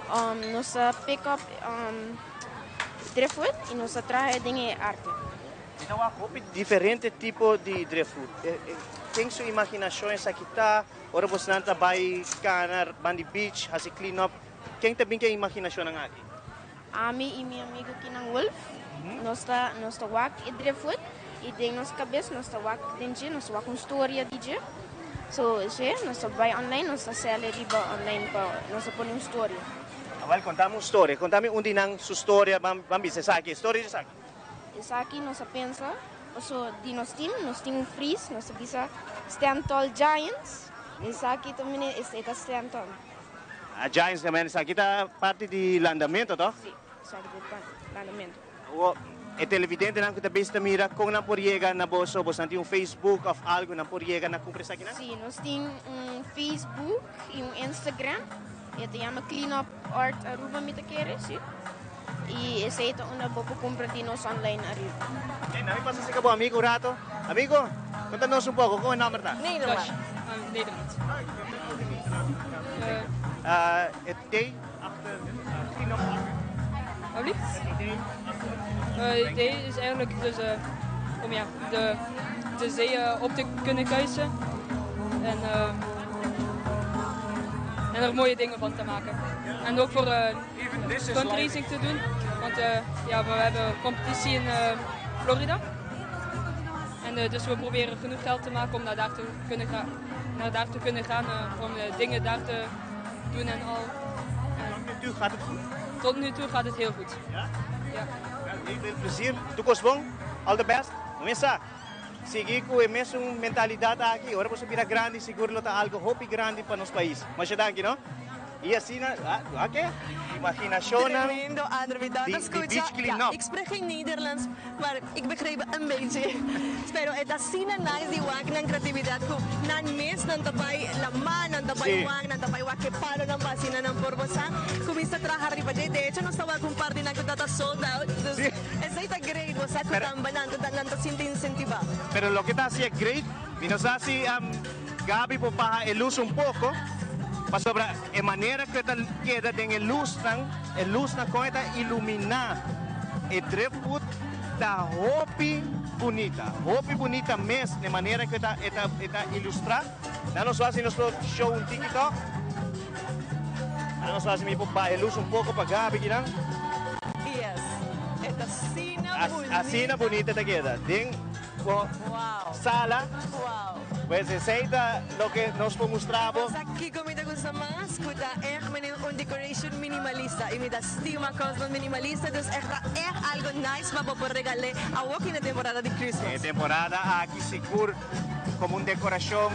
Um, nos a pick up um, driftwood i nos a traha e den e arte.
Mi ta wak hopi diferente tipo di driftwood. E, e, ken su imaginashon esaki ta? Ora bosnan ta bai kana bandi beach, hasi clean up, ken ta bin ku e imaginashonnan aki?
Ami i mi amigu Kinan Wolf, nos ta nos ta wak e driftwood i den nos kabes nos ta wak den dje, nos ta wak un storia di dje. So dje nos ta bai online, nos ta sel e riba online pa nos ta pone un storia.
Awel kontami un storia, kontami un di nan su storia, ban ban bisa esaki, e storia di esaki.
Esaki nos a pensa paso di nos team, nos tin un fris, nos ta bisa Stand Tall Giants, esaki ta mene e ta stand tall.
A Giants ta mene esaki ta parti di landamento toch?
Si, esaki ta parti di landamento.
Awor, e televidentenan ku ta bes ta mira kon nan por yega na boso, boso tin un Facebook of algo nan por yega na kumpra esakinan?
Si, nos tin un Facebook i un Instagram, e ta yama Clean Up Art Aruba mi ta kere, si. I esei ta unda bo por kumpra di nos online ariba.
Ok, nan mi pasa serka bo amigo un rato. Amigo, konta nos un poko, kon e nòmber ta?
Nederland.
Nederland.
Het idee achter Clean Up Art?
Alsjeblieft. Het idee is eigenlijk dus om ja, de, de zee op te kunnen kuisen. En, en er mooie dingen van te maken. En ook voor fundraising te doen. Want ja, we hebben competitie in Florida. En dus we proberen genoeg geld te maken om naar daar te kunnen gaan, naar daar te kunnen gaan om dingen daar te doen en al.
En tot nu toe gaat het goed?
Tot nu toe gaat het heel goed.
Ja?
Ja.
Heel veel plezier. Toekomst bon. All the best. Mesa. Sigui cu e mesun mentalidad aki. Ora boso bira grandi sigur lo ta algo hopi grandi pa nos pais. Masha danki no. Y asina, ah, oké. Imaginacionnan
Tremendo, André. Mi tata
di, di
scucha.
beach clean
Ja,
up.
ik spreek geen Nederlands, maar ik begreep een beetje. Pero e ta asina nice di wak nan creatividad cu nan mes nan ta bay lama, nan ta bay wak, nan ta bay wak e palonan pa asina nan por bosa cuminsa traha riba dje. De hecho, nos ta wak un par di nan cu ta ta sold out. Dus esey ta great, bo sa cu tamba nan ta nan ta sinti incentiva.
Pero loke ta haci'e great, mi no sa si Gaby por baha e luz un poco, pasobra e manera cu e ta keda den e luznan, e luznan con e ta ilumina e driftwood ta hopi bunita, hopi bunita mes, e manera cu e ta e ta e ta ilustra. Nan nos haci nos por show un tiki toch. Nan nos haci mi por baha e luz un poco pa Gaby kinan.
Yes, e ta asina bunita.
Asina bunita ta keda den bo sala. Pues esey ta loke nos por mustra bo.
Sa kico mi ta gusta mas? Cu ta echt menen un decoration minimalista. Y mi ta stima cosnan minimalista, dus echt ta echt algo nice pa bo por regal'e awor ki na temporada di Christmas.
E temporada aki sigur como un decoracion,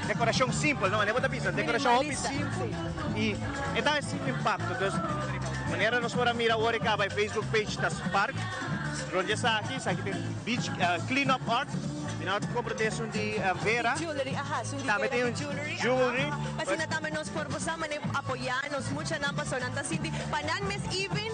decoracion simpel, no? Manera bo ta bisa, decoracion hopi simpel y e ta haci un impacto. Dus manera nos por a mira awor e caba e Facebook page ta Spark. Rond esaki, esaki ta beach clean up art. Mi no a comprende esun di Vera.
Jewelry, aha, esun di
Tambe
Vera
tin
di
un
jewelry, aha,
jewelry.
aha. Pa asina tambe nos por bo sa manera apoya nos muchanan pasobra nan ta sinti pa nan mes even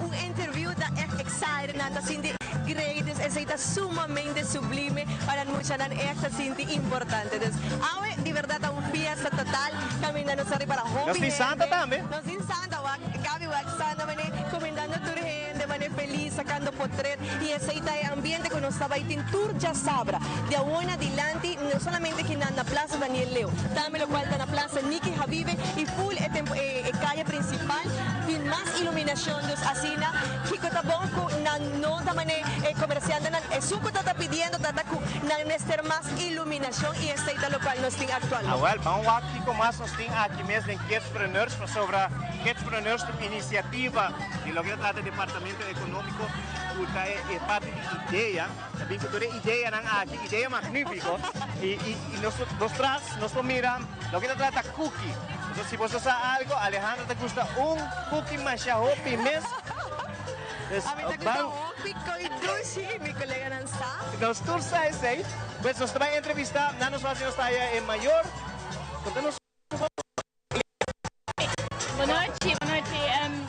un interview ta echt excited, nan ta sinti great, dus esey ta sumamente sublime pa nan muchanan echt ta sinti importante. Dus awe di berdad ta un fiesta total caminda nos a ripara hopi
Nos tin Santa
hende.
tambe.
Nos tin Santa, wak Gaby wak Santa manera comendando tur hende. De manera felis sacando potret y esey ta e ambiente cu nos ta bay tin tur djasabra di awor na dilanti no solamente kinan na Plaza Daniel Leo tambe locual ta na Plaza Nicky Habibe y full e tempo e calle principal di. mas iluminacion dus asina kico ta bon cu nan no ta mane e comerciantenan esun cu ta ta pidiendo ta ta cu nan mester mas iluminacion y esey ta locual nos tin actualmente.
Awel, ban wak kico mas nos tin aki mes den Kidspreneurs pasobra Kidspreneurs ta un iniciativa di loke ta trata Departamento Economico cu ta e parti di idea. Ta bin cu tur e ideanan aki, idea magnifico, y y nos nos tras nos por mira loke ta trata cookie. Entonces si boso sa algo, Alejandro ta gusta un cookie masha hopi mes. Dus
A mi ta gusta
ban
hopi coi dushi, mi coleganan sa.
Nos tur sa esey. Pues nos ta bay entrevista, nan nos haci nos ta haya e mayor. Conta nos.
Bonochi, bonochi.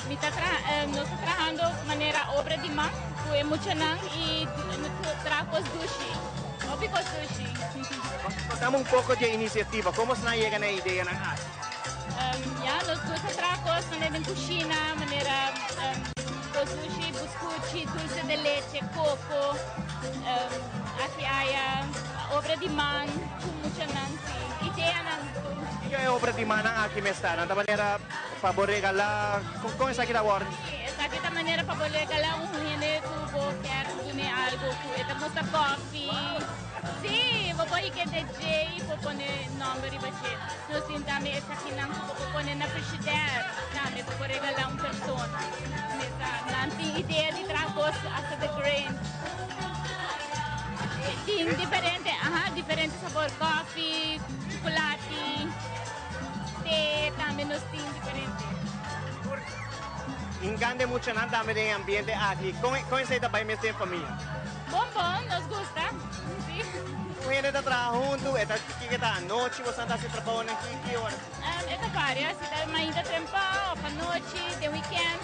Mi ta traha, nos ta trahando manera obra di man ku e muchanan i nos ta traha kos dushi, hopi kos dushi.
Kontami un poko di e inisiativa, komo esnan yega na e ideanan aki?
Ya, nos gusta traha kos manera den kushina, manera kos dushi, buskuchi, dulce de leche, koko, aki aya, obra di man ku muchanan, si, ideanan.
Kiko e obra di mannan aki mes ta? Nan ta manera pa bo regalá? Kon esaki ta wòrdu?
Esaki ta manera pa bo regalá un hende ku bo kier dun'é algu ku e ta gusta kòfi. Sí, bo por hik'é den dje i bo pone nòmber riba dje. Nos tin tambe esakinan ku bo por pone na frishidèr tambe bo por regalá un persona. Mesa nan tin idea di traha kos hasta de Grinch. Tin diferente, aha, diferente sabor kòfi. Chocolati, te tambe nos tin diferente.
Ingande muchanan tambe den e ambiente aki. Con con esey ta bay mes den famia?
Bon bon, nos gusta, si.
Un hende ta traha hunto, e ta kiko ta anochi bosan ta haci trabounan ki ki ora?
E ta varia, si ta mainta trempa of anochi, den weekend.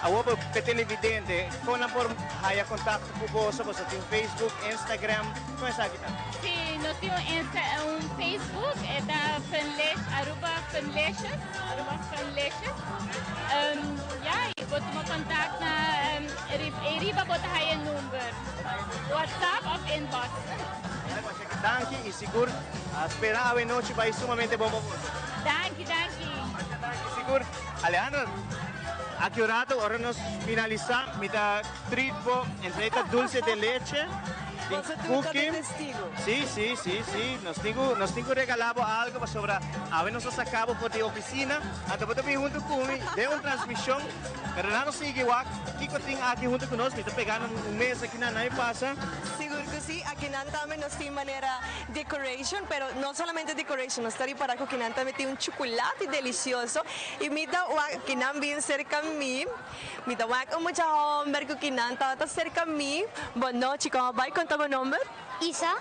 Awor bo pe televidente, con nan por haya contacto cu boso? Boso tin Facebook, Instagram, con esaki ta?
Si, nos tin un Insta, un Facebook, e ta Funlish, Aruba Funlicious, Aruba Funlicious. Ya, y bo tuma contact na e riba bo ta haya e number, WhatsApp of inbox.
Danki y sigur a spera awe nochi bay sumamente bon pa boso.
Danki, danki.
Masha danki sigur. Alejandro, aki un rato ora nos finalisa mi ta treat bo entre ta dulce de leche. Tin cookie. Si, si, si, si. Nos tin cu, nos tin cu regala bo algo pasobra awe nos a saca bo for di oficina. Anto bo ta bin hunto cu mi den un transmision. Pero nan no sigui wak kico tin aki hunto cu nos. Mi ta pegando un mesa aki nan, nan mi pasa.
Sigur cu si. Aki nan tambe nos tin manera decoration, pero no solamente decoration. Nos ta ripara cu kinan tambe tin un chuculati delicioso. Y mi ta wak kinan bin cerca mi. Mi ta wak un mucha homber cu kinan tabata cerca mi. Bon nochi, como bai? Conta bo nomber?
Isa.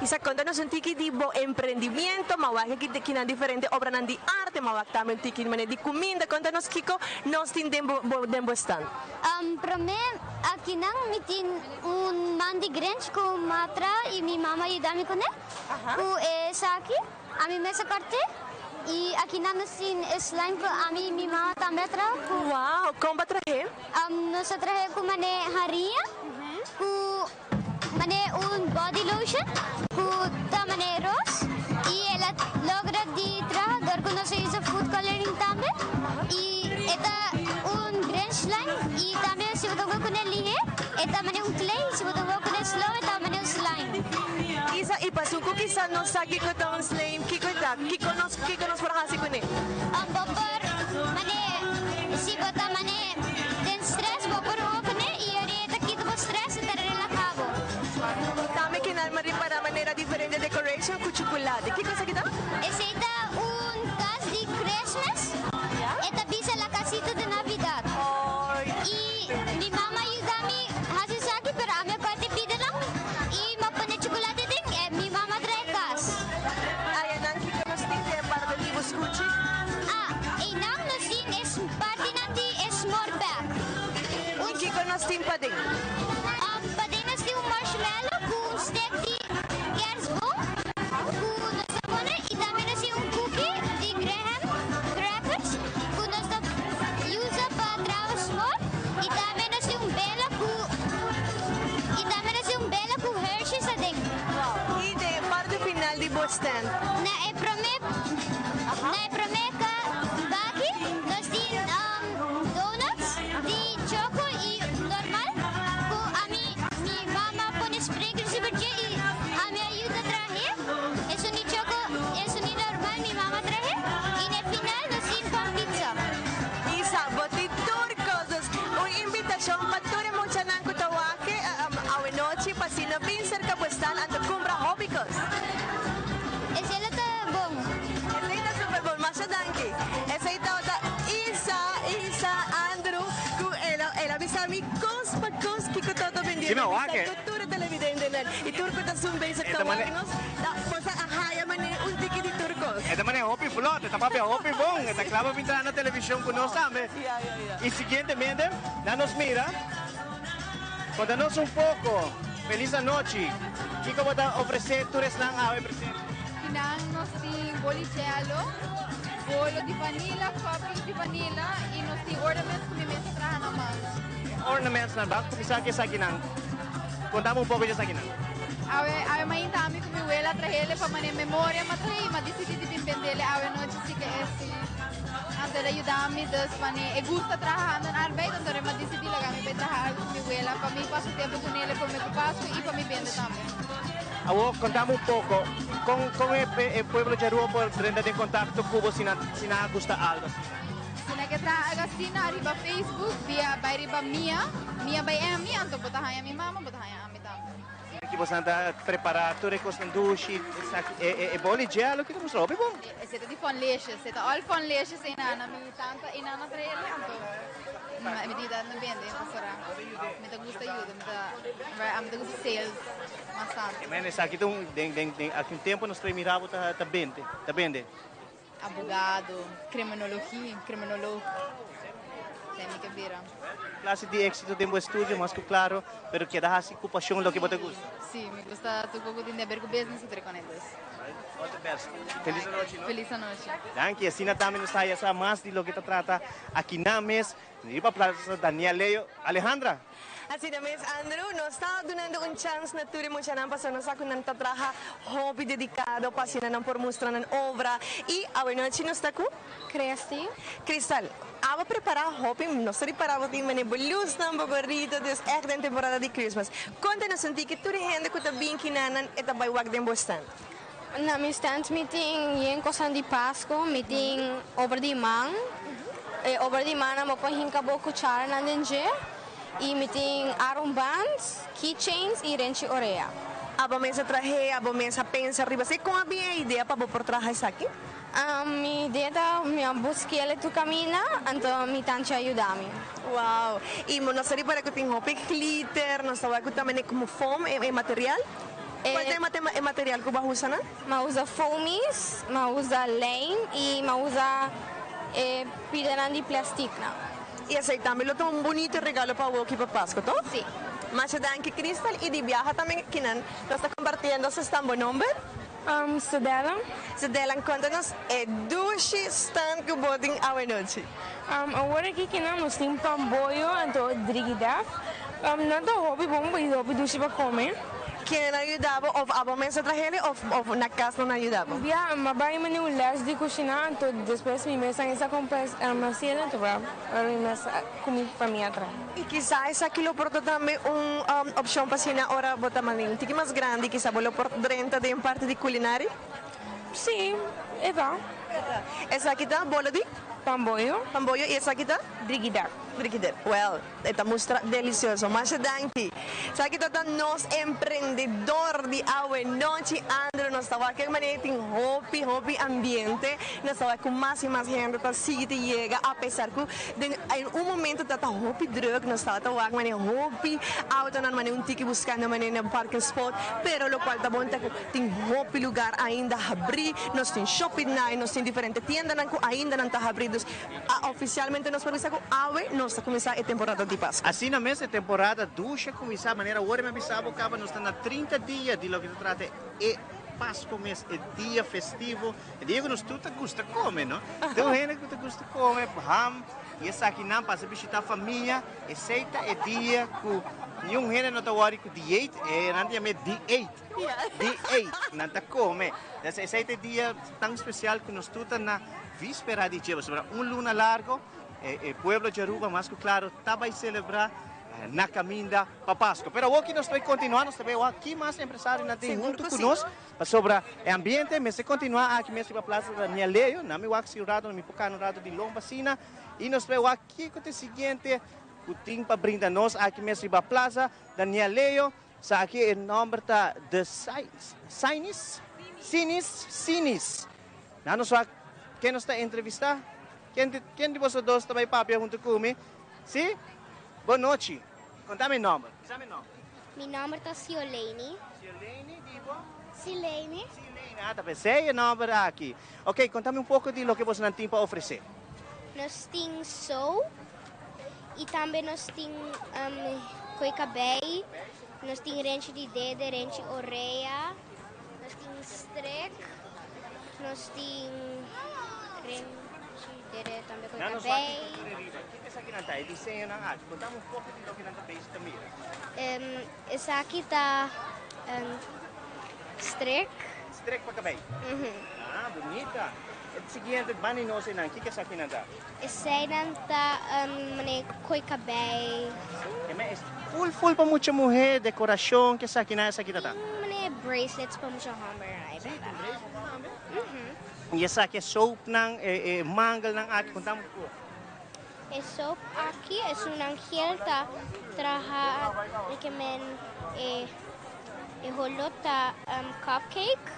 Isa, conta nos un tiki di bo emprendimiento. Ma wak aki kinan diferente obranan di arte, ma wak tambe un tiki manera di cuminda. Conta nos kico nos tin den bo den bo stand.
Prome akinan mi tin un man di Grinch cu matra y mi mama a yuda mi cune. Cu esaki. Ami mes a corte y aki nan nos tin e slime cu ami y mi mama tambe a traha cu.
Wow, con bo a trahe?
Nos a trahe cu mane haria, cu mane un body lotion cu ta mane ros y el a logra di traha dor cu nos a usa food coloring tambe y e ta un grinch slime y tambe si bo ta wak cune lihe e ta mane un clay si bo ta wak cune slow e ta mane un slime.
Isa, y pasun cu kisa no sa kico ta un slime, kico e ta? Kico nos, kico nos por haci cune?
Bo por mane, si bo ta mane den stress, bo por hoga cune y ora e ta kita bo stress e ta relaha bo.
Tambe kinan mari para manera diferente decoration cu chuculate. Kico esaki ta?
Esey ta un cas di Christmas. E ta bisa la casita de Navidad. Y mi mama a yuda mi haci esaki, pero ami a corta e pidanan. Y m'a pone chocolate den e mi mama trae cas.
Ayanan kiko nos tin den parti di bo scuchi?
Ah, eynan nos tin e partinan di e smorpek.
Y kiko nos tin paden?
Paden nos tin un marshmallow cu un stick di kerstboom cu nos ta pone y tambe nos tin un cookie di graham crackers cu nos ta usa pa traha smor y tambe nos tin un bela cu. Y tambe nos tin un bela cu Hershey's aden.
Y den e parti final di bo stand?
Na e prome na e prome baki nos tin.
Si, mi a wak e.
Ku tur e televidentenan i tur ku ta sun bezig ta wak nos, ta boso a haya manera un tiki di tur kos.
E ta manera hopi vlot, e ta papia hopi bon, e ta kla pa bin traha na televishon ku nos tambe. I siguientemente nan nos mira, konta nos un poko, felis anochi, kiko bo ta ofresé tur esnan awe presente?
Kinan nos tin boli jelo, bolo di vanilla, cupcake di vanilla y nos tin ornaments cu mi mes a traha na man.
Ornaments nan, ban cuminsa cu esakinan. Contami un poco di esakinan.
Awe, awe mainta ami cu mi wela a trahele pa mane memoria m'a trahe y m'a dicidi di bin bendele awe nochi si ke esi. Anto el a yuda mi dus mane e gusta traha handen arbeid anto m'a dicidi laga mi bay traha algo cu mi wela pa mi pasa tempo cu nele prome cu Pascu y pa mi bende tambe.
Awor contami un poco, con con e e pueblo di Aruba por drenta den contacto cu bo si nan si nan a gusta algo asina?
Si nan ke traha algo asina riba Facebook via bay riba Mia, Mia by Emmy, anto bo ta haña mi mama, bo ta haña ami tambe.
Aki boso nan ta prepara tur e cosnan dushi, esaki e e e boli jelo ki ta mustra hopi bon.
Esei ta di Funlicious, esei ta all Funlicious einan, mi tanta einan a traha el anto mi tita a bende pasobra mi ta gusta yuda, mi ta mi ta gusta sales mas tanto.
Men esaki ta un den den den aki un tempo nos ta mira bo ta ta bende ta bende.
Abogado, criminologie, criminoloog. Esei mi ke bira.
Clase di exito den bo estudio mas cu claro, pero keda haci cu pasion loke bo ta gusta.
Si, mi gusta tur poco tin di haber cu business y tur con e dus.
All the best. Feliz anochi, no?
Feliz anochi.
Danki. Asina tambe nos ta haya sa mas di loke ta trata aki na mes riba Plaza Daniel Leo. Alejandra.
Asina mes Andrew, nos ta dunando un chans na tur e muchanan pasobra nos sa cu nan ta traha hopi dedicado pa asina nan por mustra nan obra y awenochi nos ta cu
Christy.
Crystal, abo prepara hopi, nos ta ripara bo tin mane bo luznan, bo gorrito, dus echt den temporada di Christmas. Conta nos un tiki tur e hende cu ta bin kinanan e ta bay wak den bo stand.
Na mi stand mi tin yen cosnan di Pasco, mi tin obra di man, e obra di mannan bo por hinca bo cucharanan den dje, y mi tin armbands, keychains y renchi orea.
Abo mes a trahe, abo mes a pensa riba esey, con a bin e idea pa bo por traha esaki?
Mi idea ta mi a busquele tur camina, anto mi tanchi a yuda mi.
Wow! Y nos ta ripara cu tin hopi glitter, nos ta wak cu ta mane como foam e material. Cual ta e material cu bo a usa nan?
Mi a usa foamies, mi a usa lijm y mi a usa e pidanan di plastic nan.
Y esey tambe lo ta un bunito regalo pa awoki pa Pasco, to?
Si.
Masha danki Crystal y di biaha tambe kinan nos ta compartiendo su stan bo nomber?
Sedelan.
Sedelan, conta nos e dushi stand cu bo tin awenochi.
Awor aki kinan nos tin pamboyo anto drigidaf. Nan ta hopi bon y hopi dushi pa come.
Ken a yuda bo of abo mes a trahele of of na cas nan a yuda bo?
Bia, m'a bai mane un les di cushina anto despues mi mes a insa con pa haciel anto ora mi mes cu mi famia a traha.
Y kisa esaki lo por ta tambe un opcion pa asina ora bo ta mane un tiki mas grandi kisa bo lo por drenta den parti di culinaria?
Sí, e ta.
Esaki ta bolo di?
Pamboyo.
Pamboyo y esaki ta?
Brigidar.
Brigidar. Well, e ta mustra delicioso. Masha danki. Esaki ta ta nos emprendedor di awe nochi. Andrew, nos ta wak e manera tin hopi, hopi ambiente. Nos ta wak cu mas y mas hende ta sigui ta yega apesar cu den un momento ta ta hopi druk. Nos tabata wak manera hopi autonan manera un tiki buscando manera na parking spot. Pero locual ta bon ta cu Tin hopi lugar ainda habrí, nos tin shopping night, nos tin diferente tiendanan ku ainda nan ta habrí, dus ofisialmente nos por bisa ku awe nos ta kuminsá e temporada di Pasku.
Asina mes e temporada dushi a kuminsá, manera awor mi a bisa bo kaba nos ta na 30 dia di loke ta trata e Pasku mes, e dia festivo, e dia ku nos tur ta gusta kome, no? Tur hende ku ta gusta kome ham i esakinan pasa bishitá famia, esei ta e dia ku niun hende no ta wòri ku dieet, e nan ta yam'é dieet. Di ei nan ta come. Des esei ta e dia tan special cu nos tur ta na vispera di dje. Pasobra un luna largo e pueblo di Aruba mas cu claro ta bay celebra na caminda pa Pasco. Pero awoki nos ta bay continua, nos ta bay wak ki mas empresarionan tin hunto cu nos. Pasobra e ambiente mester continua aki mes riba Plaza Daniel Leo. Nan mi wak si un rato, mi por cana un rato di lomba asina. Y nos ta bay wak kico ta e siguiente cu tin pa brinda nos aki mes riba Plaza Daniel Leo. Sa aki e nomber ta The Sinis, Sinis, Sinis. Nan nos wak ken nos ta entrevista? Ken di ken di boso dos ta bai papia hunto ku mi? Si? Bon nochi. Konta mi nomber. Bisa mi nomber.
Mi nòmber ta Sioleini.
Sioleini, di bo?
Sileini.
Sileini, ah ta p'esei e nòmber aki. Ok, konta mi un poko di loke bosonan tin pa ofresé.
Nos tin soap i tambe nos tin koi kabei, nos tin renchi di dede, renchi orea, nos tin strek, nos tin renchi dede tambe koi kabei.
Kiko esakinan ta, e diseñonan aki? Konta mi un poko di loke nan ta bezig ta mira.
Esaki ta strek.
Strek pa kabei? Ah, bunita. E siguiente, bani nos einan, kiko esakinan ta?
Eseinan ta mane koi kabei.
E me es ful ful pa mucha muhe, dekorashon, ke esakinan esaki ta ta?
Tin mane bracelets pa mucha homber ai
Si, tin bracelets tambe? I esaki e soapnan, e mangelnan aki, konta mi un poko.
E soap aki esunnan gel ta traha ke men e e holo ta cupcake.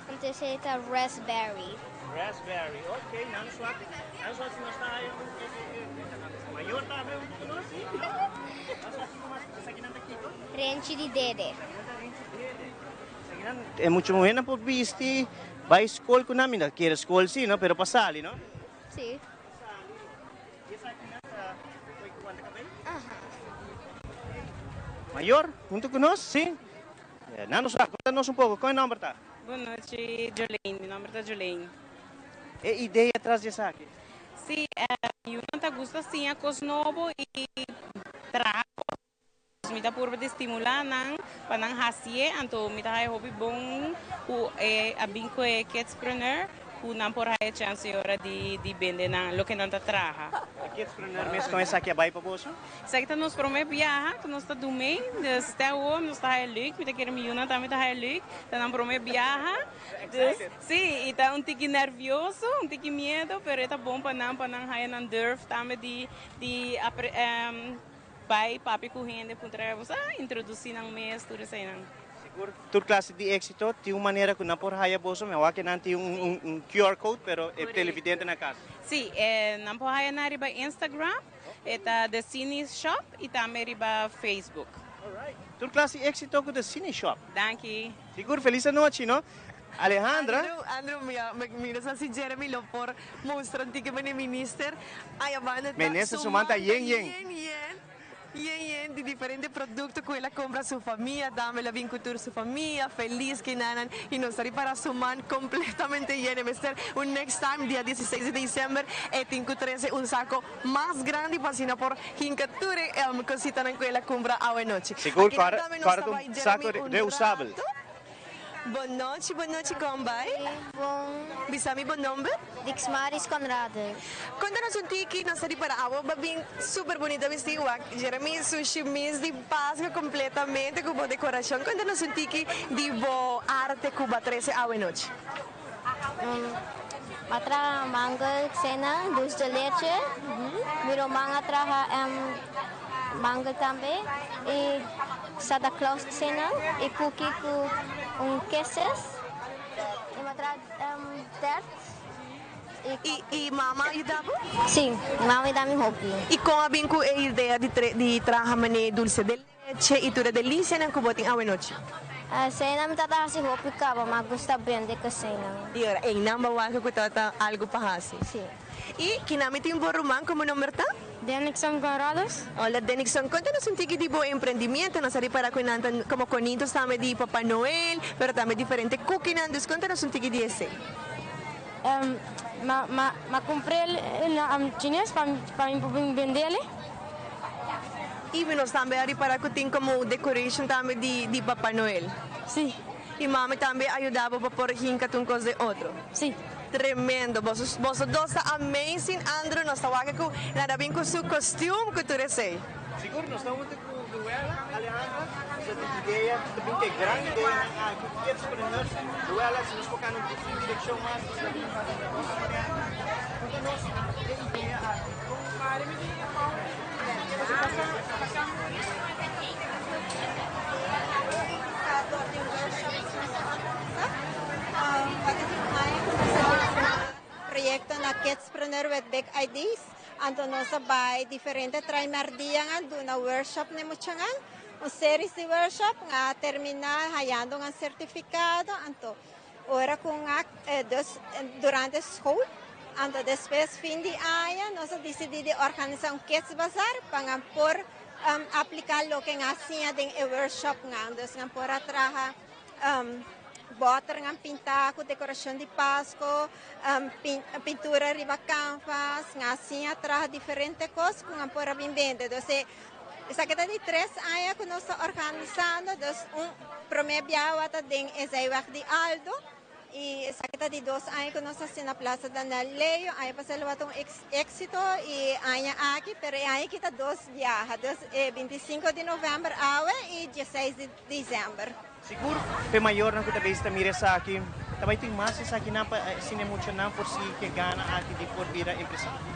Anto esei ta raspberry.
Raspberry, ok. Nan swak, nan swak si nos ta haya un e e e mayor tambe hunto ku nos, si? Nan swak kiko mas, esakinan ta kiko?
Renchi di dede.
Esakinan ta renchi dede. Esakinan e mucha muhernan por bisti bai skol ku nan, mi no kere skol si no, pero pa sali no?
Si.
Mayor, hunto ku nos, si? Nando sa, konta nos un poko, kon e nòmber ta?
Bon nochi, Jolene. Mi nòmber ta Jolene.
E idea tras di esaki?
Si, mi yunan ta gusta siña kos nobo i traha kos. Mi ta purba di stimulá nan pa nan hasié, anto mi ta haya hopi bon ku e a bin ku e Kidspreneur ku nan por haya chèns e ora di di bende nan loke nan ta traha.
E Kidspreneur mes kon esaki a bai pa boso?
Esaki ta nos promé biaha ku nos ta dum'é, dus te awor nos ta haya leuk, mi ta kere mi yunan tambe ta haya leuk, ta nan promé biaha, dus sí, i ta un tiki nèrvioso, un tiki miedo, pero e ta bon pa nan pa nan haya nan durf tambe di di Bai papia ku hende puntra bo sa introdusí nan mes tur eseinan.
Sigur tur klase di éksito tin un manera ku nan por haya boso, mi a wak ke nan tin un QR code pero e televidente na kas.
Sí, nan por haya nan riba Instagram, e ta The Cine Shop i tambe riba Facebook.
Alright, tur klase di éksito ku The Cine Shop.
Danki.
Sigur, felis anochi no. Alejandra.
Andrew, Andrew, mi a, mi no sa si Jeremy lo por mustra un tiki mene minister. Ay abanda ta
Minister
su
su man ta
man ta
yen yen.
yen yen, yen yen di diferente producto cu el a compra su famia tambe. El a bin cu tur su famia, feliz kinanan y nos ta ripara su man completamente yen. E mester un next time dia 16 di december e tin cu trece un saco mas grandi pa asina por hinca tur e cositanan cu el a cumpra awe nochi.
Sigur
Akinan tambe nos
corda
ta
un
bay
saco
Jeremy un
reusabel.
rato. Bon nochi, bon nochi kon bai?
Bon.
Bisa mi bo nomber?
Dixmaris Conrado.
Konta nos un tiki, nos ta ripara abo ba bin super bunita bisti wak Jeremy su shimis di Pascua completamente cu bo decoracion. Konta nos un tiki di bo arte cu bo a trece awe nochi.
A traha mangel cena, dulce de leche. Mi ruman a traha mangel tambe y Santa Claus cena y cookie cu un kisses. Y mi a traha tert.
Y y mama a yuda bo?
Si, mama a yuda mi hopi.
Y con a bin cu e idea di traha mane dulce de Leche y tur e delicianan cu bo tin awenochi.
Eseinan mi tata haci hopi caba, ma gusta bende cu eseinan.
Y ora einan bo wak cu tabata algo pa haci.
Si.
Y kina mi tin bo ruman como nomber ta?
Denixon Conrados.
Hola Denixon, conta nos un tiki di bo emprendimiento. Nos a ripara cu nan ta como conitos tambe di Papa Noel, pero tambe diferente cookienan. Dus conta nos un tiki di esey.
Ma ma ma cumpr'el na chines pa pa mi por bin bendele.
Y mi nos tambe a ripara cu tin como decoration tambe di di Papa Noel.
Si.
Y mami tambe a yuda bo pa por hinca ta un cos den otro.
Si.
Tremendo. Boso boso dos ta amazing. Andrew nos ta wak cu nan a bin cu su costume cu tur esey.
Sigur nos ta hunto cu Luella, Alejandra, nos a tin idea, ta bin cu e gran ideanan aki, Kidspreneurs. Luella, si nos por cana un poco den direccion mas, nos ta bin otro manera. Conta nos e idea aki.
Proyecto na Kidspreneur with Big Ideas. Anto nos a bai diferente traimerdianan duna workshop n'e muchanan. un series di workshop, nan a termina hayando nan certificado, anto ora cu nan dus durante school, anto despues fin di aña nos a dicidi di organisa un kids bazaar pa nan por aplica loke nan a siña den e workshop nan, dus nan por a traha Bòternan pintá ku dekorashon di Pasko, pintura riba kanvas, nan a siña traha diferente kos ku nan por a bin bende. Dus esaki ta di tres aña ku nos ta organisando, dus un promé biaha ta den e Zijweg di Aldo i esaki ta di dos aña ku nos ta hasi na Plaza Daniel Leo. Aña pasá lo tabata un éksito i aña aki, pero e aña aki ta dos biaha, dus e bintisinko di novèmber awe i dieseis di december.
Sigur p'e mayornan ku ta bes ta mira esaki, ta bai tin mas esakinan pa asina e muchanan por sigui ke gana aki di por bira empresario.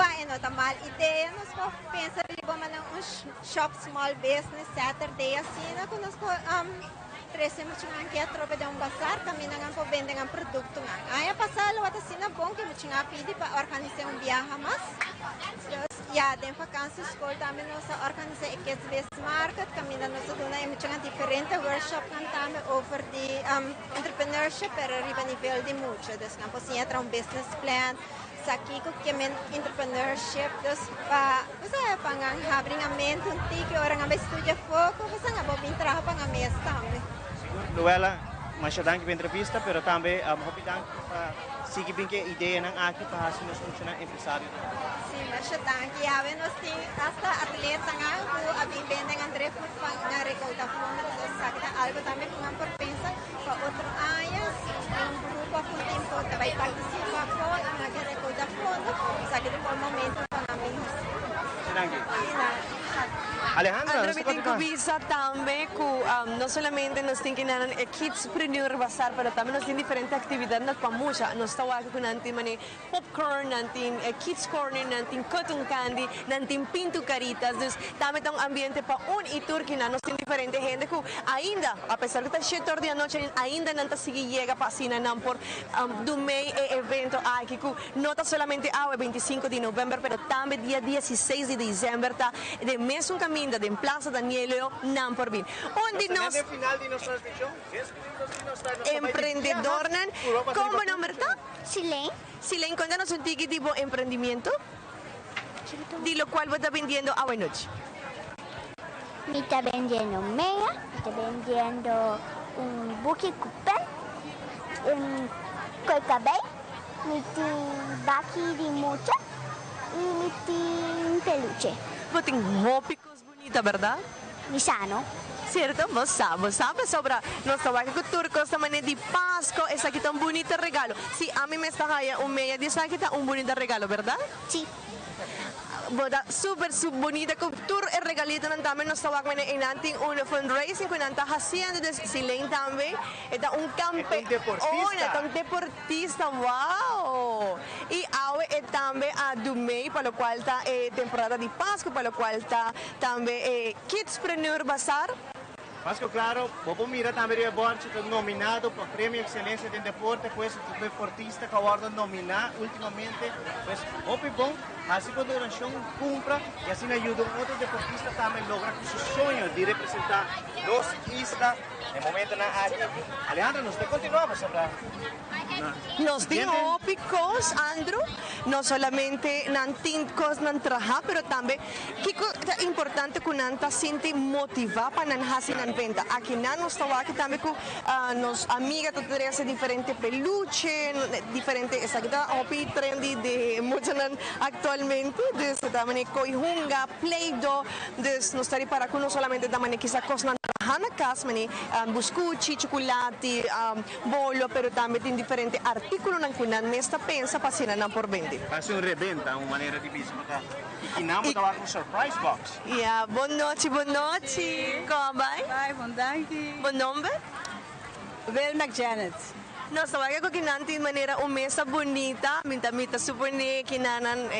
Wak, e no ta mal idea. Nos por pensa riba manda un shop small business Saturday asina ku nos por trese muchanan ke atrobe den un basar kaminda nan por bende nan produktonan. Aña pasá lo a asina bon ke muchanan a pidi pa organisá un biaha mas. Ya, den vakantie school tambe nos a organisa e Kids Biz Market caminda nos a duna e muchanan diferente workshopnan tambe over di entrepreneurship pero riba nivel di mucha. Dus nan por siña traha un business plan, sa kico ke men entrepreneurship. Dus pa bo sa pa nan habri nan mente un tiki ora nan bay studia foco bo sa nan por bin traha pa nan mes tambe.
Sigur Luella, masha danki pa e entrevista pero tambe hopi danki pa sigui bin ke ideanan aki pa haci nos muchanan empresario tambe.
Sí, masha danki. Awe nos tin hasta atletanan ku a bin bende nan driftwood pa nan rekouda fondo. Entonces esaki ta algo tambe ku nan por pensa pa otro aña si tin un grupo of un team ku ta bai partisipa afó i nan ke rekouda fondo, esaki ta un bon momento pa nan bin hasi.
Masha danki.
Di nada.
Alejandra,
Andro
nos
mi
ta
tin ku
kontinua.
bisa tambe ku no solamente nos tin kinanan e Kidspreneur Bazaar pero tambe nos tin diferente aktividatnan pa mucha. Nos ta wak ku nan tin manera Popcorn, nan tin kids corner, nan tin cotton candy, nan tin pintu caritas, dus tambe ta un ambiente pa un y tur kinan. Nos tin diferente hende cu ainda, a pesar cu ta shete or di anochi, ainda nan ta sigui yega pa asina nan por dumey e evento aki cu no ta solamente awe 25 di november, pero tambe dia 16 di december ta den mesun caminda den Plaza Danieleo nan por bin. Un di nos. Emprendedornan, con bo nomber ta?
Silene.
Silene, contanos un tiki di bo emprendimiento, di lo cual bo ta bendiendo awe nochi.
Mi ta bendiendo mea, mi ta bendiendo un buki cu pen, un coy cabey, mi tin baki di mucha y mi tin peluche.
Bo tin hopi cos Bunita, berdad?
Mi sa no.
Cierto, bo sa, bo sa pasobra nos ta wak cu tur cos ta manera di Pasco, esaki ta un bunita regalo. Si ami mes ta haya un meya di esaki ta un bunita regalo, berdad?
Si.
Bo ta super su bunita cu tur e regalitonan tambe nos ta wak manera eynan tin un fundraising cu nan ta haciendo, dus Silene tambe e ta un campe.
E ta un deportista.
Oh, e ta un deportista, wow! Y awe e tambe a dumey pa locual ta e temporada di Pascu, pa locual ta tambe e Kidspreneur Bazaar.
Pascu claro, bo por mira tambe riba e bordje ta nominado pa Premio Excelencia den Deporte, pues e ta deportista cu a wordo nomina ultimamente. Pues hopi bon, haci bo donacion, cumpra y asina yuda un otro deportista tambe logra cu su soño di representa nos isla. E momentonan aki, Alejandro, nos ta continua pasobra.
Nos tin hopi kos, Andrew. No solamente nan tin kosnan traha, pero tambe kiko ta importante ku nan ta sinti motivá pa nan hasi nan benta. Aki nan nos ta wak tambe ku nos amiga ta trese diferente peluche, diferente esaki ta hopi trendy di muchanan aktualmente. Dus ta manera koi hunga, play-doh. Dus nos ta ripara ku no solamente ta manera kisa kosnan traha na kas, manera buskuchi, chukulati. Bolo, pero tambe tin diferente artíkulonan ku nan mes ta pensa pa asina nan por bende.
Hasi un rebenta, un manera di bisa bo ta i kinan bo ta wak un surprise box.
Ya, bon nochi, bon nochi. Kon a bai?
Bai bon, danki.
Bo nomber?
Wilma Janet.
Nos ta wak ku kinan tin manera un mesa bunita, mi ta mi ta supone kinan nan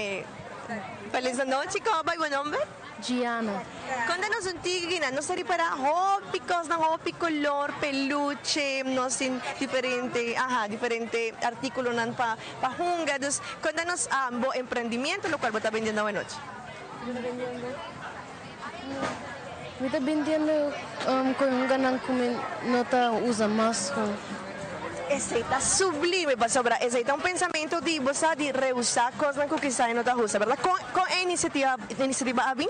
Feliz anochi, kon a bai bo nomber?
Gianna.
Konta nos un tiki kinan nos ta ripará hopi kosnan, hopi kolor, peluche, nos tin diferente, aha, diferente artíkulonan pa pa hunga. Dus konta nos bo emprendimiento lokual bo ta bendiendo awanochi.
Yo ta bendiendo.
Mi ta bendiendo koe-hunganan ku mi no ta usa mas ku.
Esei ta sublime pasobra esei ta un pensamentu di bo sa di reusa kosnan ku kisas e no ta usa, bèrdat? Kon kon e inisiativa inisiativa a bin?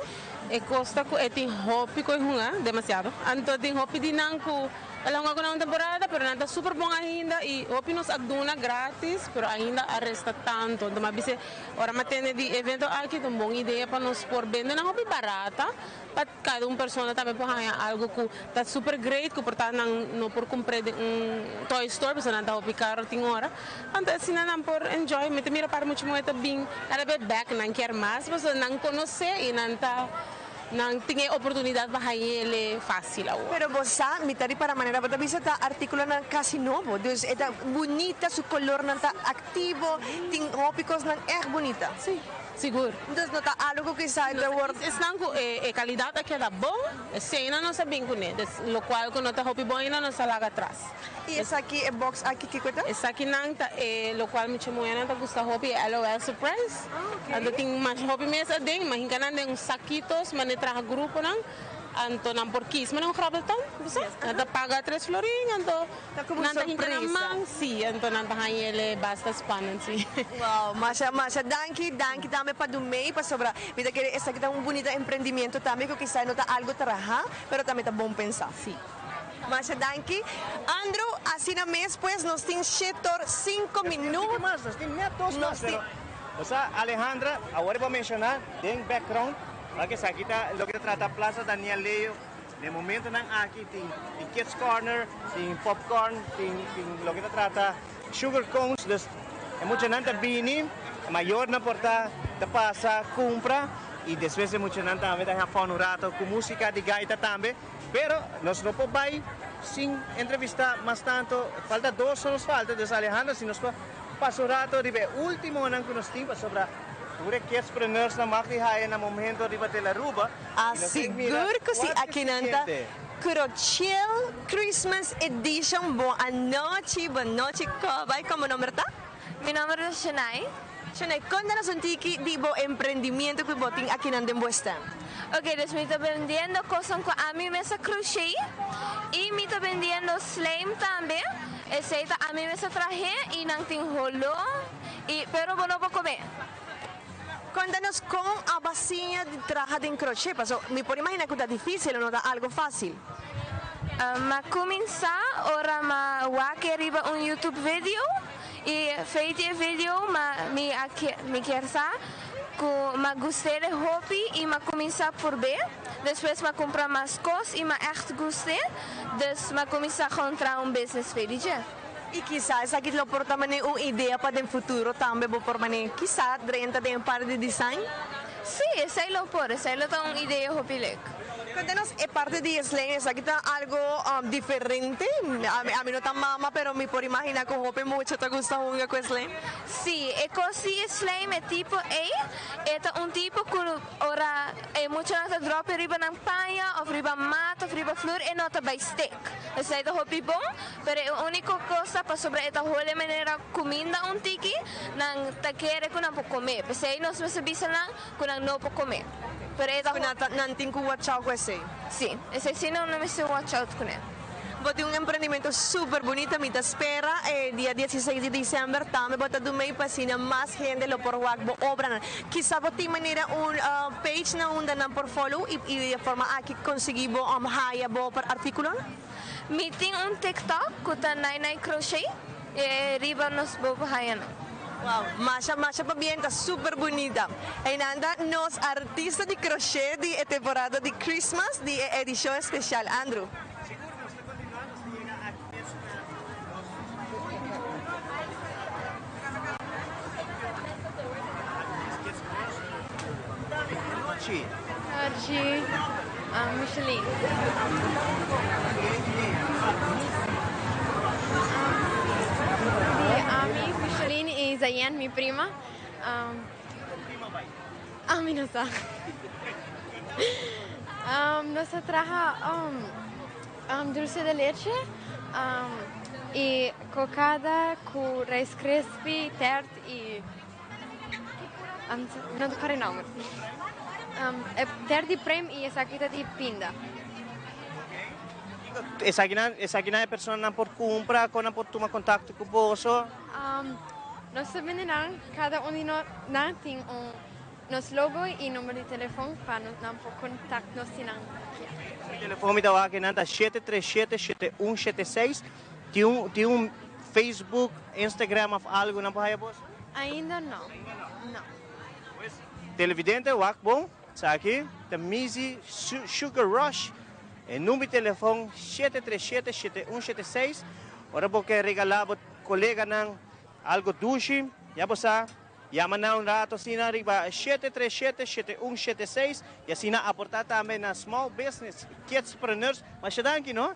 E kos ta ku e tin hopi koe hunga, demasiado. Anto tin hopi di nan ku el a hunga ku nan un temporada pero nan ta super bon ainda i hopi nos a duna gratis pero ainda a resta tantu. Anto mi a bisa ora mi a tende di evento aki ta un bon idea pa nos por bende nan hopi barata. Pa kada un persona tambe por haña algu ku ta super great ku por ta nan no por kumpr'é den un toy store pasobra nan ta hopi karo tin ora. Anto asina nan por enjoy. Mi ta mira par mucha muhé ta bin kada bes bèk nan kier mas pasobra nan konosé i nan ta nan tin e oportunidat pa hañ'é fásil awor.
Pero bo sa, mi ta ripara manera bo ta bisa ta artíkulonan kasi nobo. Dus e ta bunita, su kolornan ta aktivo, tin hopi kosnan ègt bunita.
Sí. Sigur.
Entonces no ta algo cu kisa e ta word.
Esnan cu e calidad a keda bon, eseinan nos a bin cune. Des locual cu no ta hopi bon ainda nos a laga atras.
Y esaki, e box aki kico e ta?
Esakinan ta e locual mucha muhernan ta gusta hopi, e LOL surprise. Anto tin masha hopi mes aden, ma hinca nan den un sakitos, mane traha gruponan. Anto nan por kies mane un grabbelton, bo sa? Nan ta paga tres florin, anto nan ta hinca nan man, si, anto nan ta haña el e basta spannend, si.
Wow, masha, masha danki, danki tambe pa Dumey, pasobra mi ta kere esaki ta un bunita emprendimiento tambe ku kisas no ta algo traha, pero tambe ta bon pensa.
Si.
Masha danki. Andrew, asina mes pues nos tin shetor cinco minuut.
Nos tin net dos mas, pero, bo sa Alejandra, awor e bo menciona den background, Wak esaki ta loke ta trata Plaza Daniel Leo. Den momentonan aki tin tin kids corner, tin popcorn, tin tin loke ta trata sugar cones. Dus e muchanan ta bini, e mayornan por ta ta pasa cumpra y despues e muchanan tambe ta haña fun un rato cu musica di gaita tambe. Pero nos no por bay sin entrevista mas tanto. Falta dos so nos falta. Dus Alejandro si nos por pasa un rato riba e ultimonan cu nos tin pasobra. Tur e kidspreneurs nan mag di haya na momento riba Telaruba
A
y nos tin mira
sigur cu si
cual ta e
akinan ta
siguiente.
Crochel Christmas Edition Bon anochi, bon nochi Cobay, como nomber ta?
Mi nomber ta Shenay.
Shenay, conta nos un tiki di bo emprendimiento cu bo tin akinan den bo stand.
Ok, dus mi ta bendiendo cosnan cu ami mes a crochet y mi ta bendiendo slijm tambe, esey ta ami mes a trahe y nan tin holo. Y pero bo no por come.
Conta nos con a ba siña di traha den crochet, paso mi por imagina cu ta dificil o no ta algo facil.
M'a cuminsa ora m'a wak e riba un YouTube video y fei di e video m'a mi a mi kier sa cu m'a gust'e hopi y m'a cuminsa purbe, despues m'a cumpra mas cos y m'a echt gust'e, dus m'a cuminsa gewoon traha un business fei di dje.
Y kisa esaki lo por ta mane un idea pa den futuro tambe bo por mane kisa drenta den e parti di design?
Sí, esei lo por, esei lo ta un idea hopi lek.
Cuéntanos e parti di slang, esaki ta algo diferente? Ami no ta mama pero mi por imagina cu hopi mucha ta gusta hunga cu e slang.
Sí, e cos di e slang e tipo ey, e ta un tipo cu ora e muchanan ta drop e riba nan paña of riba mat of riba flur e no ta bay stek. Esei ta hopi bon. Pero e úniko kos ta pasobra e ta hole manera kuminda un tiki, nan ta kere ku nan por kom'é. P'esei nos mester bisa nan ku nan no por kom'é. Pero e ta.
Ku nan ta, nan tin ku watch out ku esei.
Sí, esei sí nan mester watch out kuné.
Bo tin un emprendimento super bunita, mi ta spera e dia dieseis di december tambe bo ta dumei pa asina mas hende lo por wak bo obranan. Kisa bo tin manera un page na unda nan por follow y di e forma aki konsegui bo haya bo articulonan?
Mi tin un TikTok ku ta Nainai Crochet e riba nos bo por haña nan.
Wow, masha masha pabien, ta super bunita. Einan ta nos artista di crochet di e temporada di Christmas di e edicion especial. Andrew.
Sigur nos ta continua, nos ta yega aki mes na nos ultimo Nochi.
Nochi, Micheline. Si, ami, Micheline y Zayen, mi prima. Ami no sa. Nos a traha dulce de leche y cocada cu rice crispy, tert y. No ta kòrda e nòmber. E ter di prem i esaki ta di pinda.
Esakinan, esakinan e personanan por kumpra, kon nan por tuma kontakto ku boso?
Nos ta bende nan, kada un di nan tin un nos logo i number di telefon pa nan por kontakt nos si nan kier.
Mi telefon mi ta wak nan ta 737 7176. Tin un tin un Facebook, Instagram of algo nan por haya boso?
Ainda no. No.
Pues televidente wak bon. Esaki ta Mizzy Sugar Rush. E number di telefon 737 7176. Ora bo ke regala bo koleganan algo dushi, ya bo sa, yama nan un rato asina riba 737 7176 y asina aporta tambe na Small Business Kidspreneurs. Masha danki no.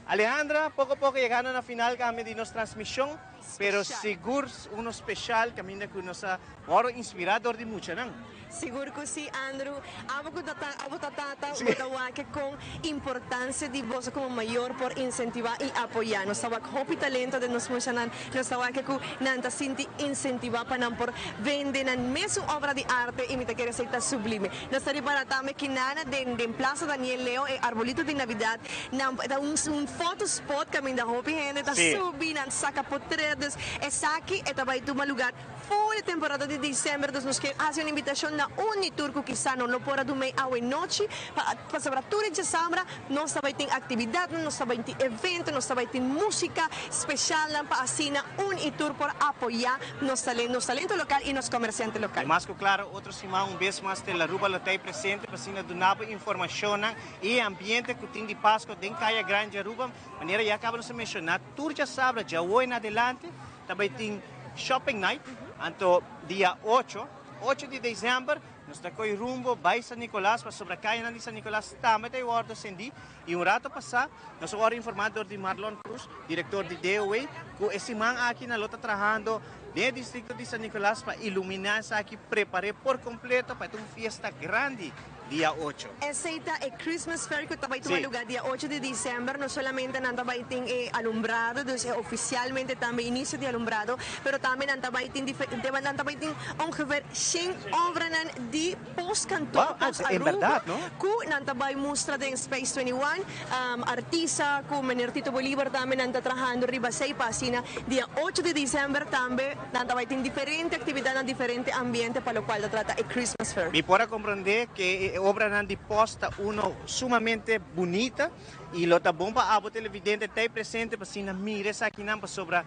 Alejandra, poko poko yegando na final kami di nos transmision, pero sigur uno special kaminda ku nos a wòrdu inspirá dor di muchanan.
Sigur ku si, Andrew. Abo ku ta abo ta tata, bo ta wak kon importansia di boso komo mayor por insentivá i apoyá. Nos ta wak hopi talento den nos muchanan. Nos ta wak ku nan ta sinti insentivá pa nan por bende nan mesun obra di arte i mi ta kere esei ta sublime. Nos ta ripará tambe kinana den den Plaza Daniel Leo e arbolito di Navidad Nan ta un un foto spot caminda hopi hende ta subi, nan saca potret, dus esaki e ta bay tuma lugar full e temporada di december, dus nos kier haci un invitacion na un y tur cu kisa no lo por a dumey awe nochi, pa pasobra tur e djasabra nos ta bay tin actividadnan, nos ta bay tin evento, nos ta bay tin musica specialnan pa asina un y tur por apoya nos talento, nos talento local y nos comerciante local.
Y mas cu claro otro siman un bes mas Telaruba lo ta ey presente pa asina duna bo informacionnan. E ambiente cu tin di Pasco den Caya Grandi Aruba, manera ya caba nos a menciona, tur djasabra djawoy en adelante ta bay tin Shopping Night, anto dia ocho, ocho di december, nos ta coy rumbo bay San Nicolas pasobra cayanan di San Nicolas tambe ta wordo acendi y un rato pasa nos a wordo informa door di Marlon Cruz, director di DOW, cu e siman aki nan lo ta trahando den e districto di San Nicolas pa ilumina esaki, prepare por completo pa e ta un fiesta grandi. dia ocho.
Esey ta e Christmas Fair cu ta bay tuma lugar dia ocho di december. No solamente nan ta bay tin e alumbrado, dus e oficialmente tambe inicio di alumbrado, pero tambe nan ta bay tin nan ta bay tin ongeveer shen obranan di postkantoor, post Aruba, cu nan ta bay mustra den Space 21. Artista cu meneer Tito Bolivar tambe nan ta trahando riba esey pa asina dia ocho di december tambe Nan ta bai tin diferente actividad na diferente ambiente pa locual ta trata e Christmas Fair.
Mi por a comprende ke e obranan di post ta uno sumamente bunita y lo ta bon pa abo televidente ta presente pa asina mira esakinan pasobra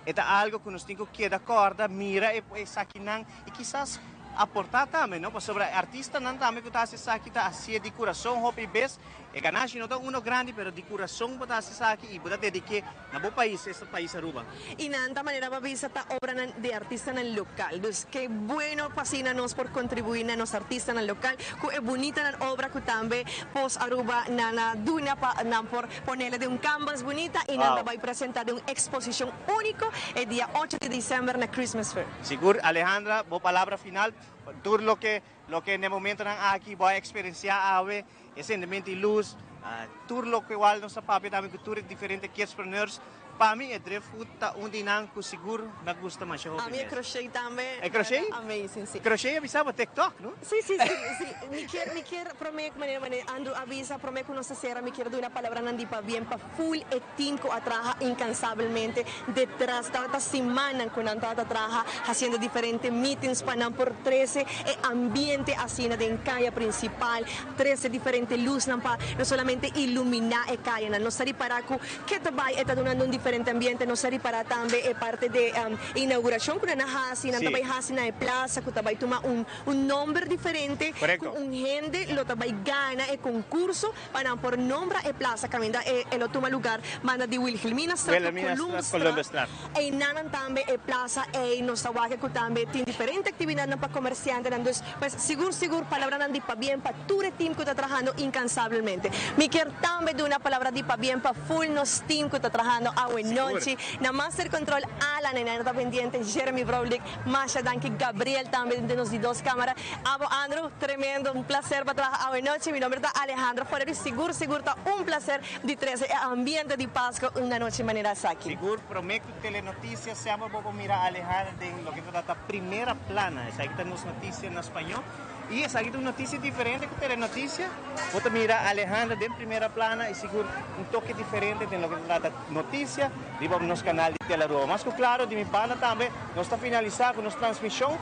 e ta algo cu nos tin cu keda corda, mira esakinan y kisas aporta tambe no pasobra e artistanan tambe cu ta haci esaki ta hacié di curason hopi bes. E ganashi no ta uno grandi pero di curason bo ta haci esaki y bo ta dedique Na bo pais, esta pais Aruba.
Y nan ta manera pa bisa ta obranan di artistanan local. Dus ke bueno pa asina nos por contribui na nos artistanan local cu e bunitanan obra cu tambe Post Aruba nan a duna pa nan por ponele den un canvas bunita y nan ta bay presenta den un exposicion unico e dia ocho di december na Christmas Fair.
Sigur Alejandra, bo palabra final, tur loke loke n'e momentonan aki bo a experiencia awe, E sentiment di lus, tur lokual nos a papia tambe ku tur e diferente kidspreneurs. Pa mi e driftwood ta un di nan ku sigur mi a gusta masha hopi
mes. Ami e crochet tambe.
E crochet?
Amazing, si.
Crochet a bisa bo TikTok, no?
Si, si, si, si. Mi kier, mi kier prome ku manera manera Andrew a bisa, prome ku nos ta sera mi kier duna palabranan di pabien pa full e team ku a traha incansabelmente detras. Tabata simannan ku nan tabata traha haciendo diferente meetings pa nan por trece e ambiente asina den caya principal. Trece diferente luznan pa no solamente ilumina e cayanan. Nos ta ripara cu ke ta bay e ta dunando un diferente ambiente. Nos ta ripara tambe e parte de inauguracion cu nan a haci. Nan ta bay haci na e plaza cu ta bay tuma un un nomber diferente cu un hende lo ta bay gana e concurso pa nan por nombra e plaza caminda e lo tuma lugar banda di Wilhelminastraat cu Columbusstraat. Eynan tambe e plaza ey nos ta wak cu tambe tin diferente actividadnan pa comerciantenan. Dus Pues sigur sigur palabranan di pabien pa tur e team cu ta trahando incansablemente. Mi kier tambe duna palabra di pabien pa full nos team cu ta trahando awe nochi na Master Control, Alan en ta pendiente, Jeremy Vrolijk, masha danki, Gabriel tambe den nos di dos camara, abo Andrew, tremendo, un placer pa traha awe nochi, mi nomber ta Alejandro Forero y sigur sigur ta un placer di trece e ambiente di Pasco un anochi manera esaki.
Sigur prome cu Telenoticias semper bo por mira Alejandra den loke ta ta primera plana. Esaki ta nos noticia na spañó. Y esaki ta un noticia diferente cu Telenoticia. Bo ta mira Alejandra den primera plana y sigur un toke diferente den loke ta trata noticia riba nos canal di Telearuba. Mas cu claro di mi banda tambe nos ta finalisa cu nos transmision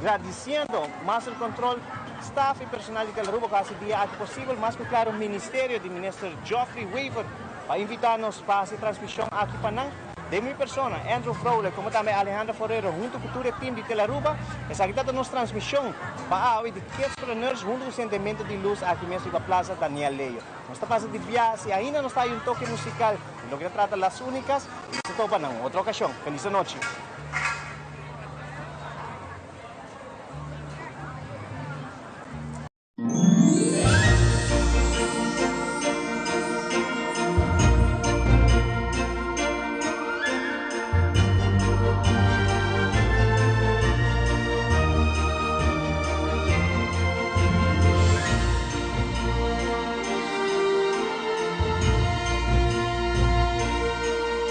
gradiciendo Master Control, staff y personal di Telearuba cu a haci dia aki posibel. Mas cu claro Ministerio di Minister Geoffrey Wever pa invita nos pa haci e transmision aki pa nan. Den mi persona, Andrew Vrolijk, como tambe Alejandra Forero hunto cu tur e team di Telearuba, esaki ta ta nos transmision pa awe di Kidspreneurs hunto cu Sentimento di Luz aki mes riba Plaza Daniel Leo. Nos ta pasa di biaha si ainda nos ta hay un toke musical di loke ta trata Las Unicas y nos ta topa na un otro ocasion. Feliz anochi.